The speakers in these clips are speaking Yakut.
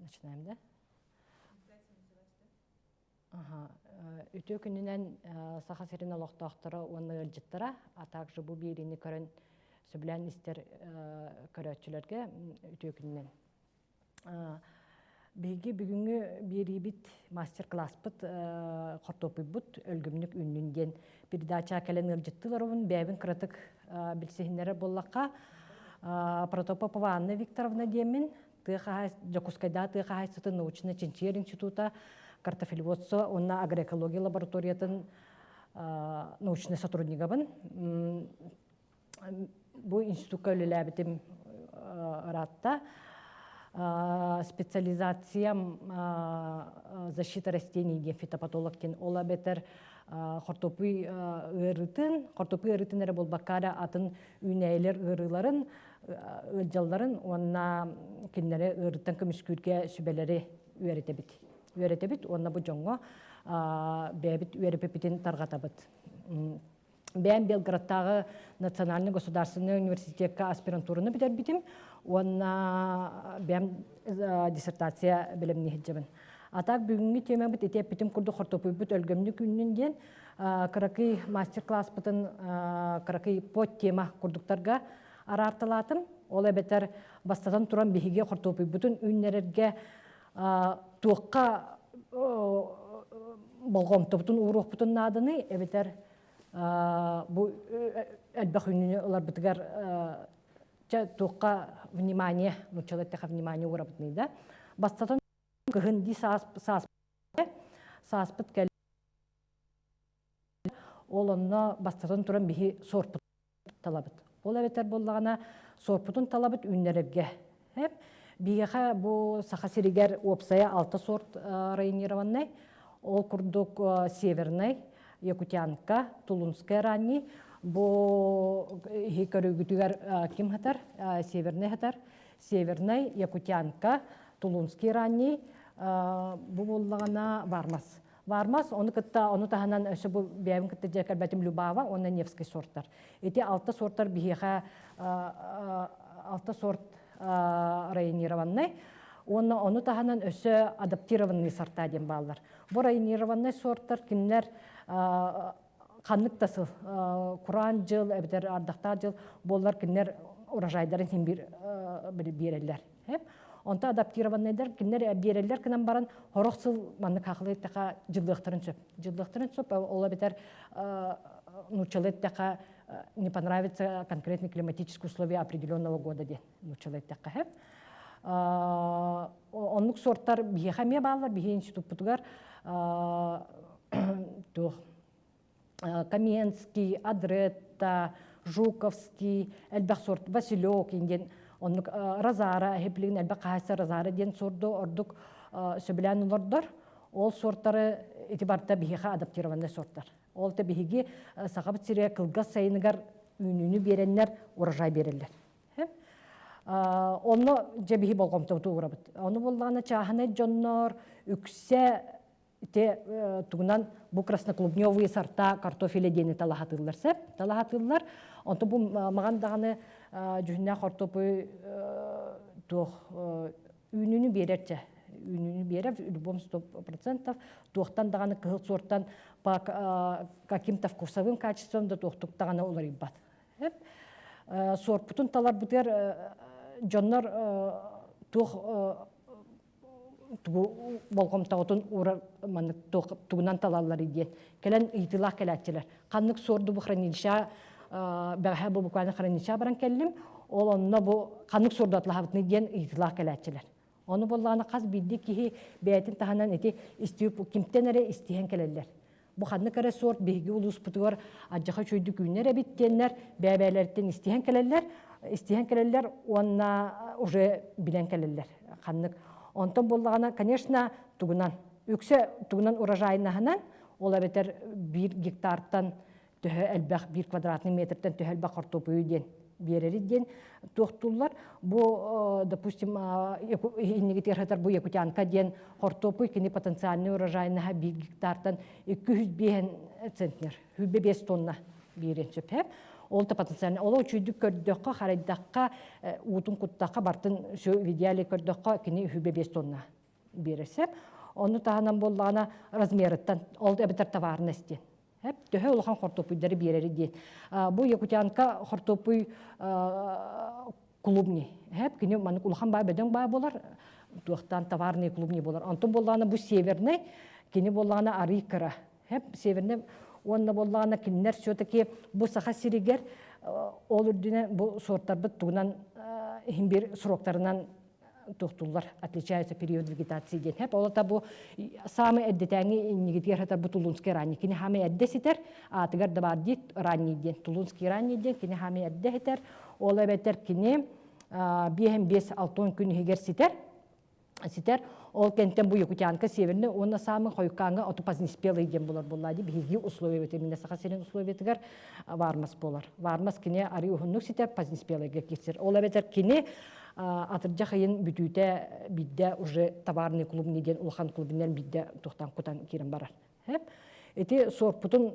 Начинаем, да? Ага. Үтүө күнүнэн Саха сирин олохтоохторо уонна ыалдьыттара, а также бу биэриини көрөн сөбүлээн истэр көрөөччүлэргэ үтүө күнүнэн. Биһиги бүгүҥҥү биэриибит мастер-класспыт хортуоппуйбут өлгөмнүк үүннүн диэн передача кэлэн ыалдьыттыы олоробун. Бэйэбин кыратык билсиһиннэрэр буоллахха, Протопопова Анна Викторовна диэммин, тыа хаһаайыс Дьокуускайдааҕы тыа хаһаайыстыбатын научнай-чинчийэр института картофелеводство уонна агроэкология лабораториятын научнай сотруднигабын. Бу институкка үлэлээбитим ыраатта. Специализациям защита растений диэн фитопатолог диэн ол эбэтэр хортуоппуй ыарыытын, хортуоппуй ыарыытын эрэ буолбакка эрэ атын үүнээйилэр ыарыыларын ыалдьалларын уонна кинилэри ыарыыттан көмүскүүргэ сүбэлэри үөрэтэбит. Үөрэтэбит уонна бу дьоҥҥо бэйэбит үөрэппиппитин тарҕатабыт. Бэйэм Белгородтааҕы национальный государственный университекка аспирантураны бүтэрбитим уонна бэйэм диссертация бэлэмнии сылдьабын. А так бүгүҥҥү темабыт ити эппитим курдук хортуоппуйбут өлгөмнүк үүннүн диэн кыракый мастер-класспытын кыракый подтема курдуктарга араарталаатым. Ол эбэтэр бастатан туран биһиги хортуоппуйбутун үүннэрэргэ туохха болҕомтобутун ууруохпутун нааданы эбэтэр бу элбэх үүнүүнү ыларбытыгар чэ туохха внимание нууччалыы эттэххэ внимание уурабытыный да бастатан кыһын дии саас саас сааспыт кэллэ ол онно бастатан туран биһи суорпут талабыт. Ол эбэтэр буоллаҕына суорпутун талабыт үүннэрэргэ. Биһиэхэ бу Саха сиригэр уопсайа алта сорт районированнай. Ол курдук Северный, Якутянка, Тулунская ранний. Бу иһи көрүүгүтүгэр ким хатар? Северный хатар. Северный, Якутянка, Тулунский ранний. Бу буоллаҕына Вармас. Вармас, ону кытта, ону таһынан өссө бу бэйэбин кытта дьэ кэлбэтим Любава уонна Невский сорттар. Ити алта сорттар биһиэхэ алта сорт районированнай. Уонна ону таһынан өссө адаптированный сорта диэн бааллар. Бу районированный сорттар кинилэр ханнык да сыл кураан дьыл эбэтэр ардахтаах дьыл буоллар кинилэр урожайдарын син биир биэрэллэр. Онто адаптированныйдар кинилэр биэрэллэр гынан баран сорох сыл маннык хаахылыы эттэхэ дьыллыахтарын сөп. Дьыллыахтарын сөп, ол эбэтэр нууччалыы эттэхэ не понравится конкретные климатические условия определенного года диэн нууччалыы эттэххэ. Оннук сорттар биһиэхэ эмиэ бааллар, биһи институппутугар туох Каменский, Адретта, Жуковский, элбэх сорт Василек диэн оннук Розара, эһиплигин элбэх хаһайса Розара диэн сорду ордук сөбүлээн олордор. Ол сортары ити барыта биһиэхэ адаптированный сорттар. Ол да биһиги Сахабыт сирэ кылгас сайыныгар үүнүүнү биэрэннэр урожай биэрэллэр. Онно дьэ биһи болҕомтобуту уурабыт. Ону буоллаҕына чааһынай дьоннор үксэ Ити тугунан бу красноклубневые сорта картофеля диэни талаһатыыллар сөп талаһатыыллар. Онтон бу маҕан даҕаны дьүһүннээх хортуопуй туох үүнүүнү биэрэр чэ үүнүүнү биэрэр в любом 100% туохтан даҕаны кыһыл суортан по каким-то вкусовым качествам да туохтук даҕаны уларыйбат. Суорпутун таларбытыгар дьоннор туох тугу болҕомтоҕутун уурар маннык тугунан талалларый диэн кэлэн ыйытыылаах кэлээччилэр. Ханнык суорду бу хранилища бэҕэһээ бу буквально хранилища баран кэллим. Ол онно бу ханнык суорду атлаһабытный диэн ыйытыылаах кэлээччилэр. Ону буоллаҕына хас биирдии киһи бэйэтин таһынан ити истибит кимтэн эрэ истиһэн кэлэллэр. Бу ханнык эрэ суорт биһиги улууспутугар адьаха үчүгэйдик үүнэр эбит диэннэр бэйэ-бэйэлэриттэн истиһэн кэлэллэр, истиһэн кэлэллэр уонна уже билэн кэлэллэр ханнык. Онтон буоллаҕына, конечно, тугунан, үксэ тугунан урожайнаһынан, ол эбэтэр биир гектартан төһө элбэх биир квадратный метртэн төһө элбэх хортуопуйу диэн биэрэрит диэн туохтууллар. Бу, допустим, иннигитигэр сытар бу якутянка диэн хортуопуй кини потенциальный урожайнаһа биир гектартан 205 центнер, 105 тонна биэриэн сөп. Ол да потенциально ол үчүйдүк көрдөххө, харайдахха, уутун куттахха бартын все в идеале көрдөххө кини үһүбэ 5 тонна биэрэрсэ. Ону таһынан буоллаҕына размерыттан ол эбэтэр товарность диэн. Төһө улахан хортуоппуйдары биэрэри диэн. Бу якутянка хортуоппуй клубни. Хэп кини маннык улахан баа бөдөҥ баа болар, туохтан товарный клубни болар. Онтон буоллаҕына бу северный, кини буоллаҕына арый кыра. Хэп северный уонна буоллаҕына кинилэр все-таки бу Саха сиригэр ол үрдүнэн бу сортарбыт тугунан иһин бир сроктарынан туохтуллар отличаются период вегетации диэн хэп олата бу самый эрдэтээҥи иннигитигэр хатар бу тулунский ранний кини хаамай эрдэ ситэр аатыгар да баар диит ранний диэн тулунский ранний диэн кини хаамай эрдэ ситэр ол эбэтэр кини биэһин биэс алтон күн иһигэр ситэр ситэр ол кэнтэн бу якутянка северный уонна самый хойуккааҥҥа оту позднеспелый диэн булар буоллаа дии биһиги условиябыт именно Саха сирин условиятыгар вармас буолар вармас кини арыы уһуннук ситэр позднеспелыйга киирсэр ол эбэтэр кини атырдьах ыйын бүтүүтэ биирдэ уже товарный клубный диэн улахан клубунан биирдэ туохтан кутан киирэн барар ити суорпутун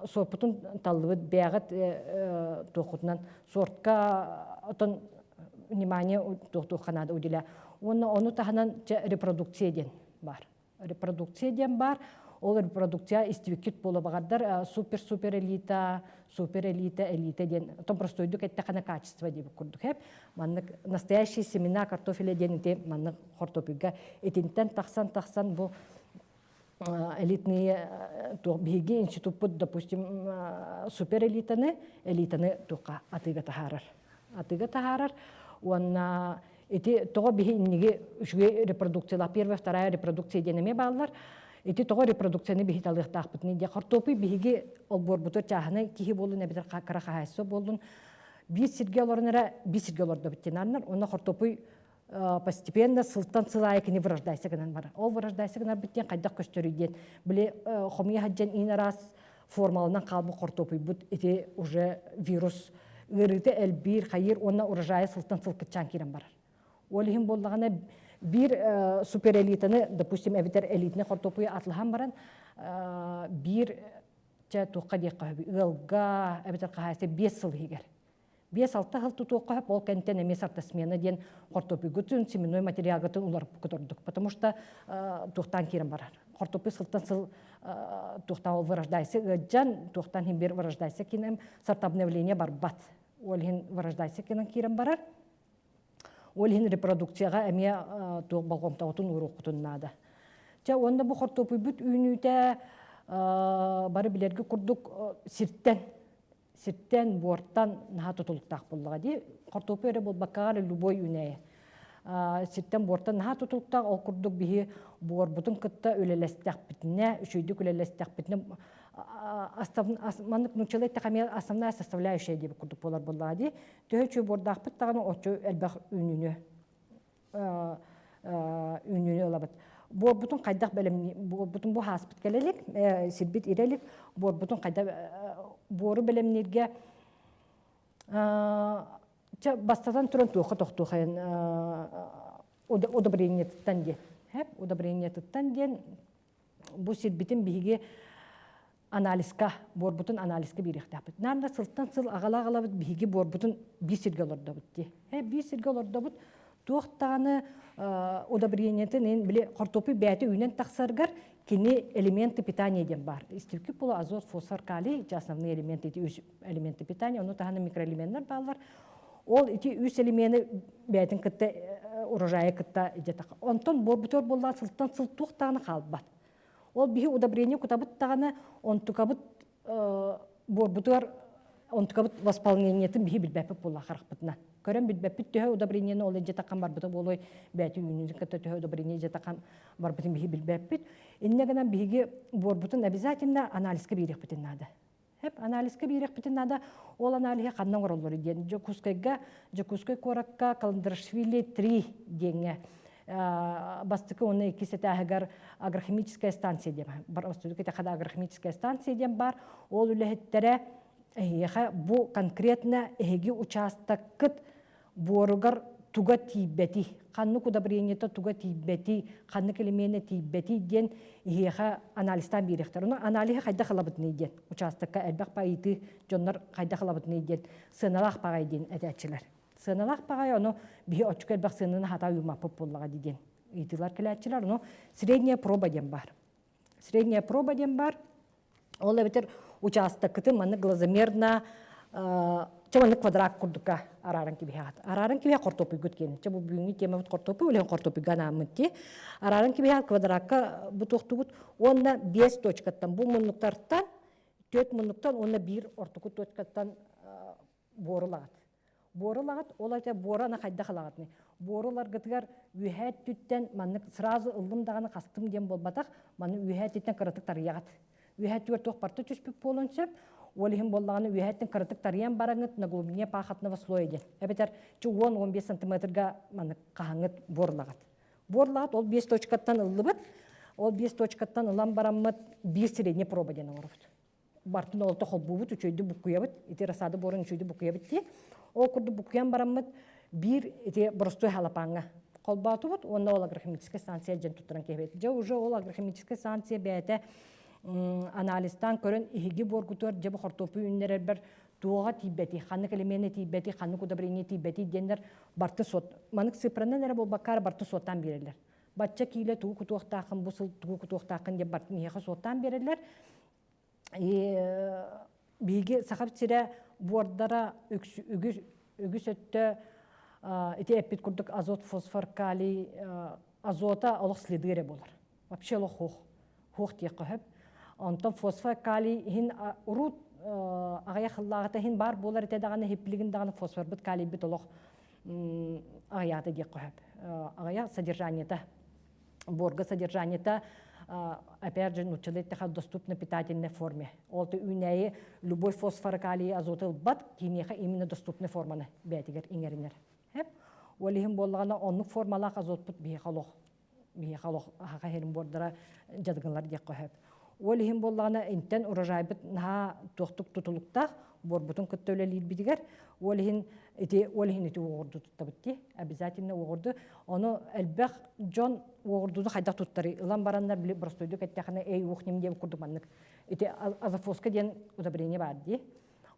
суорпутун таллыбыт бэйэҕит туоххутунан сортка отон внимание туохтуохха наада уделя уонна ону таһынан репродукция диэн баар репродукция диэн баар ол репродукция истибиккит буола баҕардар супер супер элита супер элита элита диэн отон простойдук эттэххинэ качество диэбит курдук хэп маннык настоящие семена картофеля диэн ити маннык хортуопуйга итинтэн тахсан тахсан бу элитные биһиги институппут допустим супер элитаны элитаны туохха атыыга таһаарар атыыга таһаарар уонна ити тоҕо биһи инниги үчүгэй репродукциялаах первая вторая репродукция диэн эмиэ бааллар ити тоҕо репродукцияны биһи талыахтаахпытын диye хортуопуй биһиги олбуорбутугар чааһынай киһи буоллун эбэтэр кыра хаһаайыстыба буоллун биир сиргэ олорон эрэ биир сиргэ олордобут диэн ааннар уонна хортуопуй постепенно сылтан сыл аайы кини вырождайся гынан барар. Ол вырождайся гынарбыт диэн хайдах көстөрүй диэн били хомуйа сылдьан иин араас формалынан хаалбыт хортуопуйбут ити уже вирус ыарыыта элбиир, хайыыр уонна урожайа сылтан сыл кыччаан киирэн барар. Ол иһин буоллаҕына биир суперэлитаны, допустим, эбэтэр элитный хортуопуйу атлаһан баран биир чэ туохха диэххэ сөбүй ыалга эбэтэр хаһаайыстыба 5 сыл иһигэр 5-6 сыл тутуохха сөп, ол кэнтэн эмиэ сортосмена диэн хортуоппуйгутун, семенной материалгытын уларыппыккыт ордук. Потому что туохтаан киирэн барар. Хортуоппуй сылтан сыл туохтаан ол вырождайся ыадьан, туохтаан иһин бир вырождайся кинем сортобновление барбат. Ол иһин вырождайся кинен киирэн барар. Ол иһин репродукцияҕа эмиэ туох болҕомтоҕутун ууруоххутун наада. Чэ, уонна бу хортуоппуйбут үүнүүтэ бары билэргэ курдук сиртэн сиртэн, буортан наһаа тутулуктаах буоллаҕа дии. Хортуоппуй эрэ буолбаккаҕа эрэ любой үүнээйи. Сиртэн, буортан наһаа тутулуктаах, ол курдук биһи буорбутун кытта үлэлэстэхпитинэ, үчүгэйдик үлэлэстэхпитинэ, маннык нууччалыы эттэххэ эмиэ основная составляющая диэбит курдук буолар буоллаҕа дии. Төһө үчүгэй буордаахпыт даҕаны оччо элбэх үүнүүнү үүнүүнү ылабыт. Буорбутун хайдах бэлэмни буорбутун бу хааспыт кэлэ илик, сирбит ирэ илик, буорбутун хайдах буору бэлэмнииргэ чэ бастатан туран туохха тохтуохайын удобрениетыттан диэн. Удобрениетыттан диэн бу сирбитин биһиги анализка, буорбутун анализка биэриэхтээхпит. Наанда сылтан сыл аҕала-аҕалабыт биһиги буорбутун биир сиргэ олордобут дии. Биир сиргэ олордобут. Туох даҕаны удобрениетын ин били хортуоппуй бэйэтэ үүнэн тахсарыгар кини элементы питания диэн баар. Истибиккит буолуо азот, фосфор, калий, ити основные элементы, ити үс элементы питания, ону таһынан микроэлеменнэр бааллар. Ол ити үс элемени бэйэтин кытта урожайы кытта дьэ Онтон буорбутугар буоллаан сылтан сыл туох даҕаны хаалбат. Ол биһи удобрение кутабыт даҕаны, онтукабыт буорбутугар онтукабыт восполнениетын биһи билбэппит буолла харахпытынан. Көрөн билбэппит төһө удобрениени ол дьэ такан барбыта буолуой, бэйэтин үүнүүтүн кытта төһө удобрение дьэ такан барбытын биһи билбэппит. Иннэ гынан биһиги буорбутун обязательно анализка биэриэхпитин наада. Хэп анализка биэриэхпитин наада. Ол аналиһы ханна оҥороллор диэн Дьокуускайга, Дьокуускай куоракка Каландрашвили 3 диэҥҥэ бастакы уонна иккис этааһыгар агрохимическая станция диэн бар агрохимическая станция диэн бар. Ол үлэһиттэрэ эһиэхэ бу конкретно эһиги учаастаккыт буоругар туга тиийбэтий, ханнык удобрениета туга тиийбэтий, ханнык элеменэ тиийбэтий диэн иһиэхэ анализтаан биэриэхтэр. Ону аналиһы хайдах ылабытыный диэн учаастакка элбэх ыйытыы дьоннор хайдах ылабытыный диэн сыаналаах баҕай диэн этээччилэр. Сыаналаах баҕай ону биһи оччука элбэх сыананы хата уйумаппыт буоллаҕа дии диэн ыйытыылар кэлээччилэр. Ону средняя проба диэн баар. Средняя проба диэн баар. Ол эбэтэр учаастаккытын маннык глазомерно чэ маннык квадрат курдукка арааран кибиһэҕит. Арааран кибиһэ хортуоппуйгут киэнэ. Чэ бу бүгүҥҥү темабыт хортуоппуй, улахан хортуоппуйга анааммыт дии. Арааран кибиһэҕит квадратка бу туохтугут уонна биэс точкаттан бу муннуктартан түөрт муннуктан уонна биир ортоку точкаттан буору ылаҕыт. Буору ылаҕыт, ол этэ буора ана хайдах ылаҕытный? Буору ыларгытыгар үөһээ өттүттэн маннык сразу ыллым даҕаны хастым диэн буолбатах, маны үөһээ өттүттэн кыратык тарыйаҕыт. Үөһээ өттүгэр туох барыта түспүт буолуон сөп. Ол иһин буоллаҕына үөһээттэн кыратык тарыйан бараҥыт на глубине пахотного слоя диэн. Эбэтэр 10-15 сантиметрга маннык хаһаҥҥыт буор ылаҕыт. Буор ылаҕыт, ол биэс точкаттан ыллыбыт. Ол биэс точкаттан ылан бараммыт биир средний проба диэн оҥоробут. Бартын олото холбуубут, үчүгэйдик буккуйабыт, ити рассада буорун үчүгэйдик буккуйабыт дии. Ол курдук буккуйан бараммыт биир ити боростуой халапааҥҥа холбоотубут уонна ол агрохимическай станция дьэн туттаран киһибит. Дьэ уже ол агрохимическай станция бэйэтэ анализтаан көрөн иһиги буоргутугар дьэ бу хортуоппуй үүннэрэрбэр туоҕа тиийбэтий, ханнык элеменэ тиийбэтий, ханнык удобрение тиийбэтий диэннэр барты суот маннык цифранан эрэ буолбакка барты суоттаан биэрэллэр. Бачча киилэ тугу кутуохтааххын, бу сыл тугу кутуохтааххын диэн бартын иһиэхэ суоттаан биэрэллэр. Биһиги Сахабыт сирэ буордара үгүс, үгүс өттө ити эппит курдук азот, фосфор, калий азота олох следы эрэ буолар. Вообще олох хуох. Хуох диэххэ сөп. Онтон фосфор, калий иһин урут аҕыйах сыллааҕыта иһин баар буолар этэ даҕаны иһиппилигин даҕаны фосфорбут, калийбыт олох аҕыйаата диэххэ сөп. Аҕыйах содержаниета буорга содержаниета опять же нууччалыы эттэхэ доступно питательной форме. Ол үүнээйи любой фосфор, калий, азот ылбат, киниэхэ именно доступной форманы бэйэтигэр иҥэринэр. Ол иһин буоллаҕына оннук формалаах азотпут биһиэхэ олох биһиэхэ олох аһаҕа иһэрин буордара дьадыгылар диэххэ сөп. Ол иһин буоллаҕына интэн урожайбыт наһаа туохтук тутулуктаах буорбутун кытта үлэлиирбитигэр ол иһин ити ол иһин ити уоҕурду туттабыт дии обязательно уоҕурду ону элбэх дьон уоҕурдууну хайдах туттарый ылан бараннар били боростуойдук эттэххинэ эй уох ним диэн курдук маннык ити азофоска диэн удобрение баар дии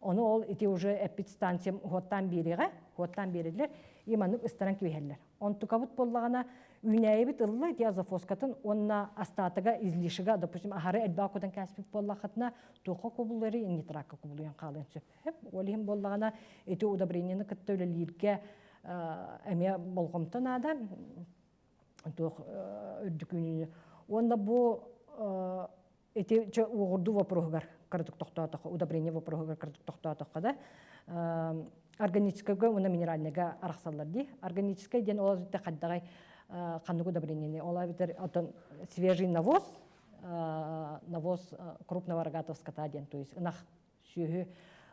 Ону ол ити уже эппит станциям уоттаан биэриэҕэ, уоттаан биэрэллэр, и маннык ыстаран кэбиһэллэр. Онтукабыт буоллаҕына үүнээйибит ылла ити азофоскатын уонна остатога излишига, допустим, аһары элбэх кутан кээспит буоллаххытына, туохха кубулуйары нитракка кубулуйан хаалыан сөп. Ол иһин буоллаҕына ити удобрениены кытта үлэлииргэ эмиэ болҕомто наада. Туох үрдүк үүнүүнү. Уонна бу ити чэ уоҕурдуу вопроһугар кыратык тохтоотоххо, удобрение вопроһугар кыратык тохтоотоххо да, органическайга уонна минеральныйга арахсаллар дии. Органическай диэн ол эбэтэр хайдаҕай ханнык удобрениени, ол эбэтэр отон свежий навоз, навоз крупного рогатого скота диэн, то есть ынах сүөһү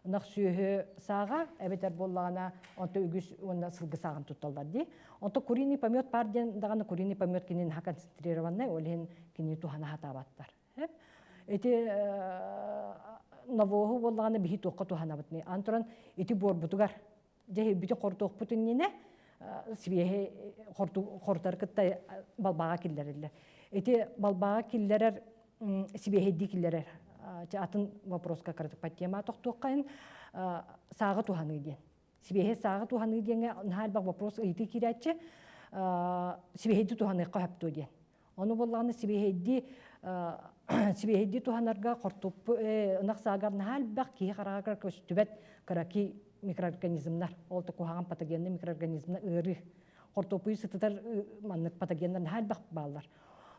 ынах сүөһү сааҕа эбэтэр буоллаҕына онто үгүс уонна сылгы сааҕын тутталлар дии. Онто куриный помет паар диэн даҕаны куриный помет кини наһаа концентрированный, ол иһин кини туһана сатаабаттар. Ити навоһу буоллаҕына биһи туохха туһанабыт ан туран ити буорбутугар дьэ бүтүн хортуохпут иннинэ сибиэһи хортар кытта балбааҕа киллэриллэр. Ити балбааҕа киллэрэр сибиэһэйдии киллэрэр атын вопроска кыратык тема тохтуоххайын сааҕы туһаныы диэн. Сибиэһэй сааҕы туһаныы диэҥҥэ наһаа элбэх вопрос ыйытыы киирээччи сибиэһэйдии туһаныахха сөп дуо диэн. Ону буоллаҕына сибиэһэйдии сибиэһэйдии туһанарга хортуоппу ынах саагар наһаа элбэх киһи хараҕар көстүбэт кыракий микроорганизмнар ол да куһаҕан патогенный микроорганизмнар ыарыы хортуоппуйу сытытар маннык патогеннар наһаа элбэх бааллар.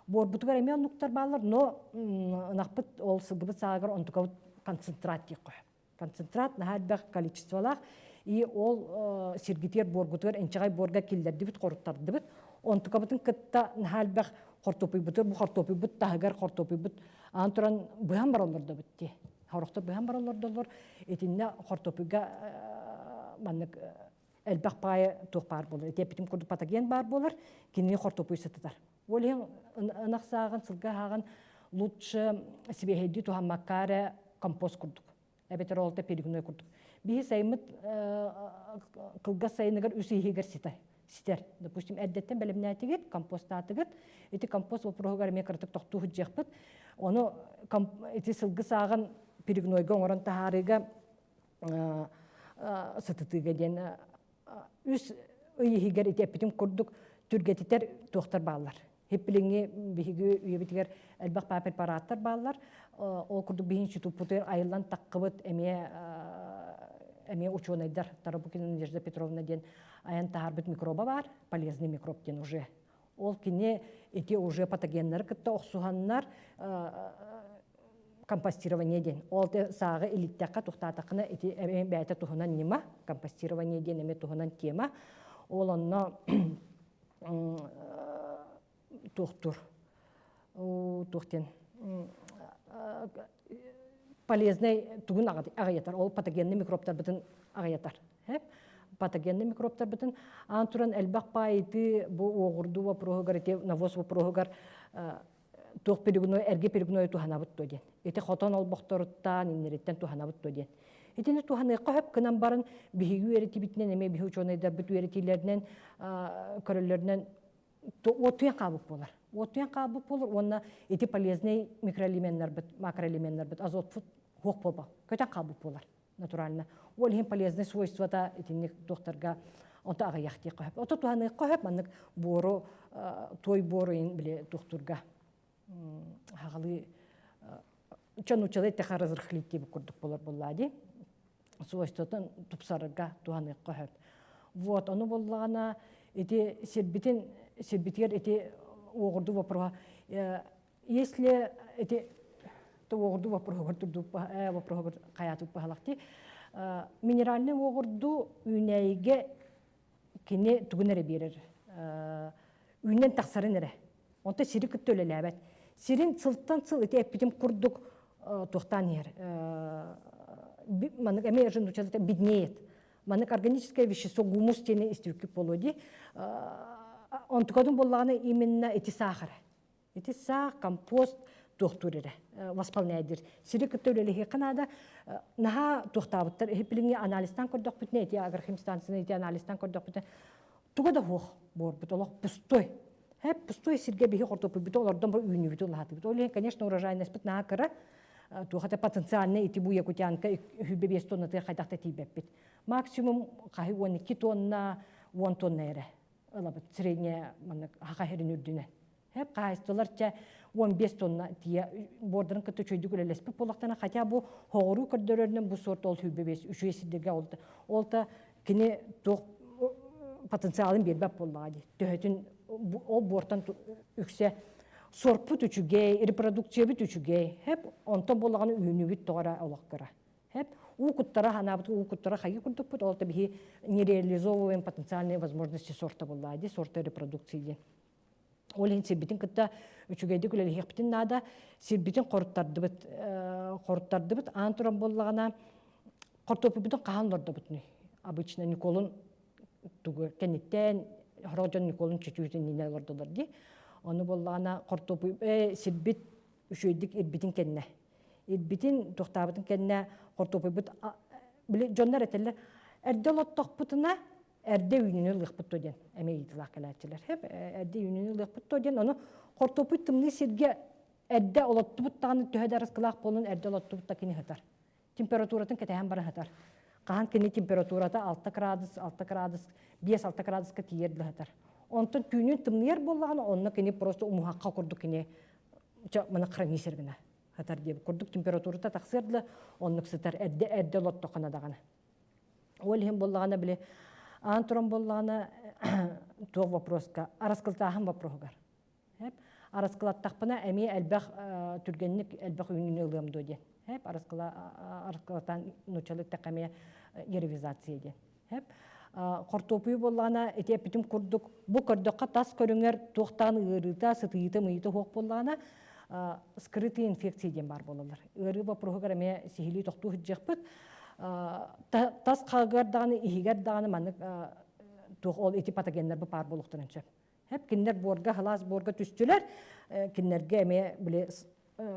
Буорбутугар эмиэ оннуктар бааллар, но ынахпыт ол сылгыбыт саагар онтукабыт концентрат диэххэ концентрат наһаа элбэх количестволаах и ол сиргитигэр буоргутугар инчэҕэй буорга киллэрдибит хоруттардыбыт онтукабытын кытта наһаа элбэх хортуоппуйбутугар бу хортуоппуйбут таһыгар хортуоппуйбут аан туран быһан бар олордобут дии хорохтор быһан бар олордоллор итиннэ хортуоппуйга маннык элбэх паайа туох баар буолар ити эппитим курдук патоген баар буолар кинини хортуоппуй сытытар ол иһин ынах сааҕын сылгы аһааҕын лучше сибиэһэйдии туһаммакка эрэ компост курдук эбэтэр ол перегной курдук биһи сайыммыт кылгас сайыныгар үс иһигэр ситай. Ситэр. Допустим, эрдэттэн бэлэмнээтигит, компостаатыгыт. Ити компост вопроһугар эмиэ кыратык тохтуу сылдьыахпыт. Ону ити сылгы сааҕын перегнойга оҥорон таһаарыыга сытытыыга диэн үс ый иһигэр ити эппитим курдук түргэтитэр туохтар бааллар. Хиппилиҥҥи биһиги үйэбитигэр элбэх баа препараттар бааллар. Ол курдук биһи институппутугар айыллан таххыбыт эмиэ эмиэ учуонайдар Тарабукина Надежда Петровна диэн айан таһаарбыт микроба баар, полезный микроб диэн уже. Ол кини ити уже патогеннары кытта охсуһаннар компостирование диэн. Ол сааҕы илиттэххэ тухтаатаххына ити эмиэ бэйэтэ туһунан ньыма, компостирование диэн эмиэ туһунан тема. Ол онно туохтур туох диэн полезнай тугун аҕыйатар ол патогенный микробтарбытын аҕыйатар патогенный микробтарбытын аан туран элбэх паайыты бу уоҕурдуу вопроһугар ити навоз вопроһугар туох перегной эргэ перегнойу туһанабыт дуо диэн ити хотон олбохторуттан иннериттэн туһанабыт дуо диэн итини туһаныахха сөп гынан баран биһиги үөрэтибитинэн эмиэ биһи учуонайдарбыт үөрэтиилэринэн көрөллөрүнэн уоттуйан хаалбыт буолар уоттуйан хаалбыт буолар уонна ити полезный микроэлеменнарбыт макроэлеменнарбыт азотпут суох буолба көтөн хаалбыт буолар натурально. Ол иһин полезный свойствота итинник туохтарга онто аҕыйах диэххэ сөп. Ото туһаныахха сөп маннык буору той буору ин били туохтурга хаҕалыы чон учалай тэха разрыхлить диэбит курдук болор буоллаа дии. Свойствотын тупсарарга туһаныахха сөп. Вот ону буоллаҕына ити сирбитин сирбитигэр ити уоҕурдуу вопроһа Если эти уоҕурдуу вопроһугар вопроһугар хайаатык баһалахти минеральный уоҕурдуу үүнээйигэ кини тугун эрэ биэрэр үүнэн тахсарын эрэ онто сири кытта үлэлээбэт сирин сылтан сыл ити эппитим курдук туохтаан иһэр маннык эмиэ нуччалата беднеет маннык органическое вещество гумус диэни истибиккит буолуо дии онтукатын буоллаҕына именно ити саахара Ити саах, компост туохтуур эрэ восполняйдыр. Сири кытта үлэлэһиэххэ наада. Наһаа туохтаабыттар. Билиҥҥи анализтан көрдөхпүтүнэ, ити агрохимстанцияны ити анализтан көрдөхпүтүнэ, туга да суох буорбут, олох пустой. Хэп пустой сиргэ биһи хортуоппуйбуту олордон бу үүнүүбүтү улаатыбыт. Ол иһин, конечно, урожайностьпыт наһаа кыра. Туох это потенциальный ити бу якутянка 105 тоннатыгар хайдах да тиийбэппит. Максимум хаһы 12 тонна, 10 тонна эрэ ылабыт. Средняя маннык хаха иһэрин үрдүнэн. Хэп хаһаайыстыбалар чэ 15 тонна тиийэ буордарын кытта үчүгэйдик үлэлэспит буоллахтарына, хотя бу хоҕуруу көрдөрөрүнэн бу сорт ол 25 үчүгэй сирдэргэ ол ол та кини туох потенциалын биэрбэт буоллаҕа дии. Төһөтүн ол буортан үксэ сорпут үчүгэй, репродукциябыт үчүгэй. Хэп онтон буоллаҕына үүнүүбүт тоҕо эрэ олох кыра. Хэп уу куттара ханаабыт уу куттара хайы курдукпут, ол та биһи не реализовываем потенциальные возможности сорта буоллаҕа дии, сорта репродукции диэн. Ол иһин сирбитин кытта үчүгэйдик үлэлэһиэхпитин наада. Сирбитин хоруттардыбыт, хоруттардыбыт. Аан туран буоллаҕына, хортуоппуйбутун хаһан олордобутуй? Обычно Николун тугу кэнниттэн сорох дьон Николун чуть-чуть иннинэ олордолор дии. Ону буоллаҕына хортуоппуй сирбит үчүгэйдик ирбитин кэннэ. Ирбитин, туохтаабытын кэннэ хортуоппуйбут били дьоннор этэллэр эрдэ олоттохпутуна эрдэ үүнүүнү ылыахпыт дуо диэн эмиэ ыйытыылаах кэлээччилэр. Хэп эрдэ үүнүүнү ылыахпыт дуо диэн ону хортуоппуй тымныы сиргэ эрдэ олоттубут даҕаны төһө да арыскылаах буолун эрдэ олоттубут да кини сытар. Температуратын кэтэһэн бара сытар. Хаһан кини температурата 6 градус, 6 градус, 5-6 градуска тиийэр да сытар. Онтон түүнүн тымныйар буоллаҕына онно кини просто умуһахха курдук кини маны хранисер гына сытар диэбит курдук температурата тахсыар да оннук сытар эрдэ эрдэ олоттоххуна даҕаны. Ол иһин буоллаҕына били аан туран буоллаҕына туох вопроска араскылтааһын вопроһугар. Араскылаттахпына эмиэ элбэх түргэнник элбэх үүнүүнү ылыам дуо диэн. Араскылатаан нууччалыы эттэххэ эмиэ яровизация диэн. Хортуоппуйу буоллаҕына ити эппитим курдук бу көрдөххө тас көрүҥэр туохтаан ыарыыта, сытыйыыта, мыйыыта суох буоллаҕына скрытые инфекции диэн баар буолаллар. Ыарыы боппуруоһугар эмиэ сиһилии тохтуу сылдьыахпыт. Тас хаҕыгар даҕаны, иһигэр даҕаны маннык туох ол ити патогеннар бу паар буолуохтарын сөп. Хэп кинилэр буорга, халаас буорга түстүлэр, кинилэргэ эмиэ били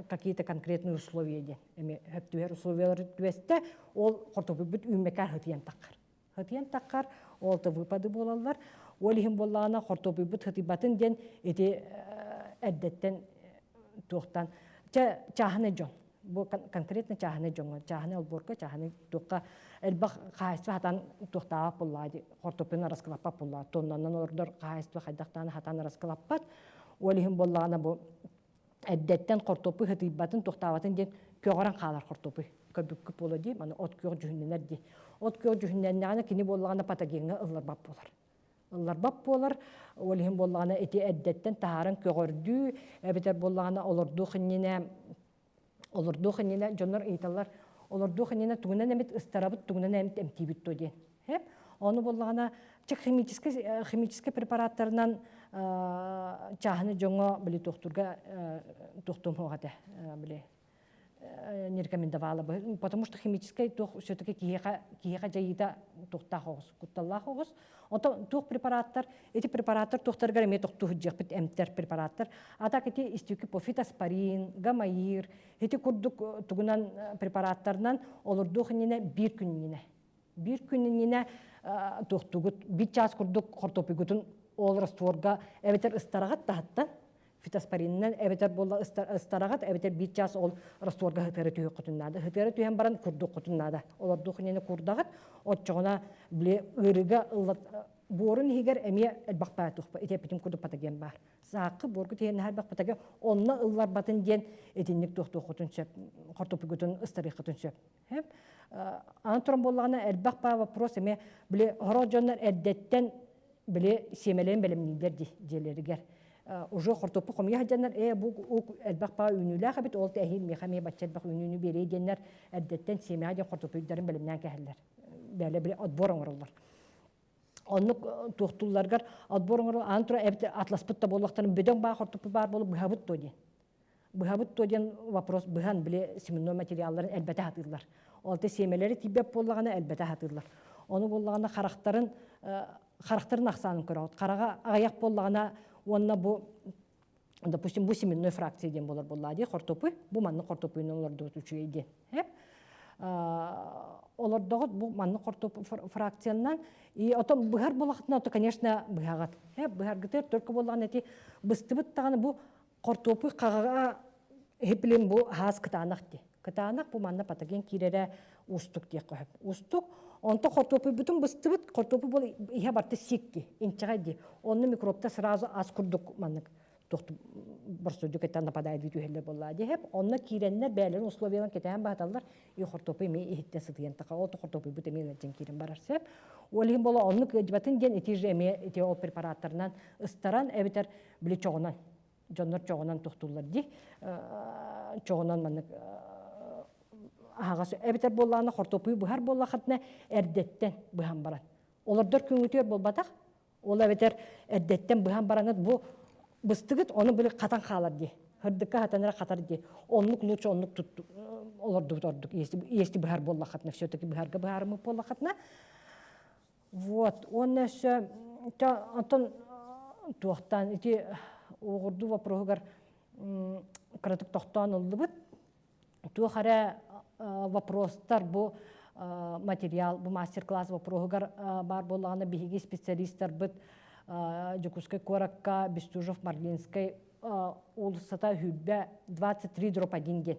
какие-то конкретные условия диэн эмиэ хөп түһэр условиялары түбэстэ, ол хортопуйбут үүммэкэ хытыйан таххар. Хытыйан таххар, ол да выпады буолаллар. Ол иһин буоллаҕына хортуоппуйбут сытыйбатын диэн ити эрдэттэн туохтан чэ чааһынай дьон бу конкретно чааһынай дьоҥҥо чааһынай олбуорга чааһынай туохха элбэх хаһаайыстыба хатан туохтаабат буоллаҕа дии хортуоппуйун араскылаппат буоллаҕа тоннанан олордор хаһаайыстыба хайдахтаан хатан араскылаппат ол иһин буоллаҕына бу эрдэттэн хортуоппуй сытыйбатын туохтаабатын диэн көҕөрөн хаалар хортуоппуй көрбүккүт буолуо дии маны от күөх дьүһүннэнэр дии от күөх дьүһүннэннэҕинэ кини буоллаҕына патогеҥҥа ылларбат буолар ылларбат буолар ол иһин буоллаҕына ити эрдэттэн таһааран көҕөрдүү эбэтэр буоллаҕына олордуох иннинэ олордуох иннинэ дьоннор ыйыталлар олордуох иннинэ тугунан эмит ыстарабыт тугунан эмит эмтиибит дуо диэн ону буоллаҕына чэ химическэй химическэй препараттарынан чааһыны дьоҥҥо били туохтуурга туохтуом суох этэ били не рекомендовала бы, потому что химическэй туох все-таки киһиэхэ киһиэхэ дьайыыта туохтаах оҕус, кутталлаах оҕус. Онтон туох препараттар, эти препараттар туохтарыгар эмиэ тохтуу сылдьыахпыт эмтэр препараттар. А так ити истүүкү пофитоспорин, гамаир, ити курдук тугунан препараттарынан олордуох иннинэ биир күн иннинэ. Биир күн иннинэ туохтугут биир чаас курдук хортуоппуйгутун ол растворга эбэтэр ыстараҕыт таһыттан фитоспоринынан эбэтэр буолла ыстараҕыт эбэтэр биир чаас ол растворга һытыара түһүөххүтүн наада. Һытыара түһэн баран курдуоххутун наада. Олордуох иннинэ курдаҕыт, оччоҕуна били ыарыыга буорун иһигэр эмиэ элбэх баа туохпа ити эппитим курдук патоген баар. Сааккы буоргу тиһэн элбэх патоген онно ылларбатын диэн итинник туохтуоххутун сөп, хортуоппуйгутун ыстарыаххытын сөп. Аны туран буоллаҕына элбэх баа вопрос эмиэ били сорох дьоннор эрдэттэн били сиэмэлэрин бэлэмнииллэр дии дьиэлэригэр. Уже хортуоппу хомуйа сылдьаннар ээ бу элбэх баа үүнүүлээх эбит ол эһиил миэхэ эмиэ бачча элбэх үүнүүнү биэриэ диэннэр эрдэттэн сиэмэҕэ диэн хортуоппуйдарын бэлэмнээн кэһэллэр. Бэйэлэр били отбор оҥороллор. Оннук туохтуулларгар отбор оҥорор аан тура эбит атласпыт да буоллахтарын бөдөҥ баа хортуоппу баар буолуп быһабыт дуо диэн. Быһабыт дуо диэн вопрос быһан били семенной материалларын элбэтэ сатыыллар. Ол те сиэмэлэри тиийбэт буоллаҕына элбэтэ сатыыллар. Ону буоллаҕына харахтарын харахтарын ахсаанын көрөҕүт. Хараҕа аҕыйах буоллаҕына уонна бу допустим бу семенной фракция диэн буолар буоллаа дии хортуопуй бу маннык хортуопуйунан олордубут үчүгэй диэн. Олордоҕут бу маннык хортуоп фракциянан и отон быһар буолахтына то конечно быһаҕыт. Быһаргытыгар только буоллаҕына ити быстыбыт даҕаны бу Хортуоппуй хаҕаҕа иһиплин бу аһаас кытаанах дии. Кытаанах бу манна патоген киирэрэ уустук диэххэ сөп. Уустук. Онтон хортуоппуйбутун быстыбыт, хортуоппуй буол иһэ барта сик дии, инчэҕэй дии. Онно микробта сразу ас курдук маннык туохту борсуйдук этэн нападает түһэллэр буоллаа дии. Онно киирэннэр бэйэлэрин условияларын кэтээн баһаталлар, и хортуоппуй эмиэ иһиттэн сытыйан таха. Ол хортуоппуйбут эмиэ ыалдьан киирэн барар сөп. Ол иһин буола оннук ыалдьыбатын диэн ити же эмиэ ити ол препараттарынан ыстаран эбэтэр били чоҕунан дьоннор чоҕунан тохтууллар дии чоҕунан маннык аһаҕас эбэтэр буоллаҕына хортуоппуйу быһар буоллаххытына эрдэттэн быһан баран олордор күҥҥүтүгэр буолбатах ол эбэтэр эрдэттэн быһан бараҥыт бу быстыгыт ону били хатан хаалар дии һырдыкка хатан эрэ хатар дии оннук лучше оннук олордубут ордук если быһар буоллаххытына все-таки быһарга быһаарыммыт буоллаххытына Вот уонна өссө онтон туохтаан ити уоҕурдуу вопроһугар кыратык тохтоон ыллыбыт. Туох эрэ вопростар бу материал, бу мастер-класс вопроһугар баар буоллаҕына биһиги специалистарбыт Дьокуускай куоракка Бестужев-Марлинскай уулуссата сүүрбэ 23 дробь 1 диэн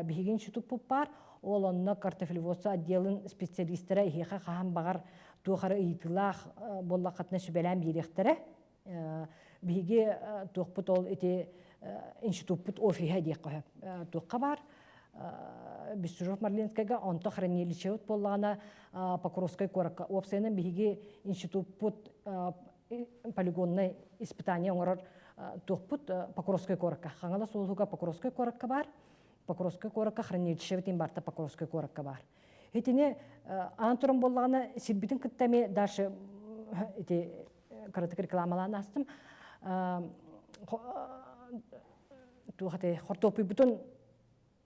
Биһиги институппут баар, ол онно картофелеводство отделын специалистара эһиэхэ хаһан баҕар туох эрэ ыйытыылаах буоллаххытына сүбэлээн биэриэхтэрэ. Биһиги туохпут ол ити институппут офиһа диэххэ сөп. Туохха баар Бестужев Марлинскайга, онто хранилищебыт буоллаҕына Покровскай куоракка. Уопсайынан биһиги институппут полигоннай испытание оҥорор туохпут Покровскай куоракка. Хаҥалас улууһугар Покровскай куоракка баар. Покровскай куоракка хранилищебит барта Покровскай куоракка баар. Итини аан туран буоллаҕына сирбитин кытта эмиэ дальше ити кыратык рекламалаан аастым. Туох этэй хортуоппуйбутун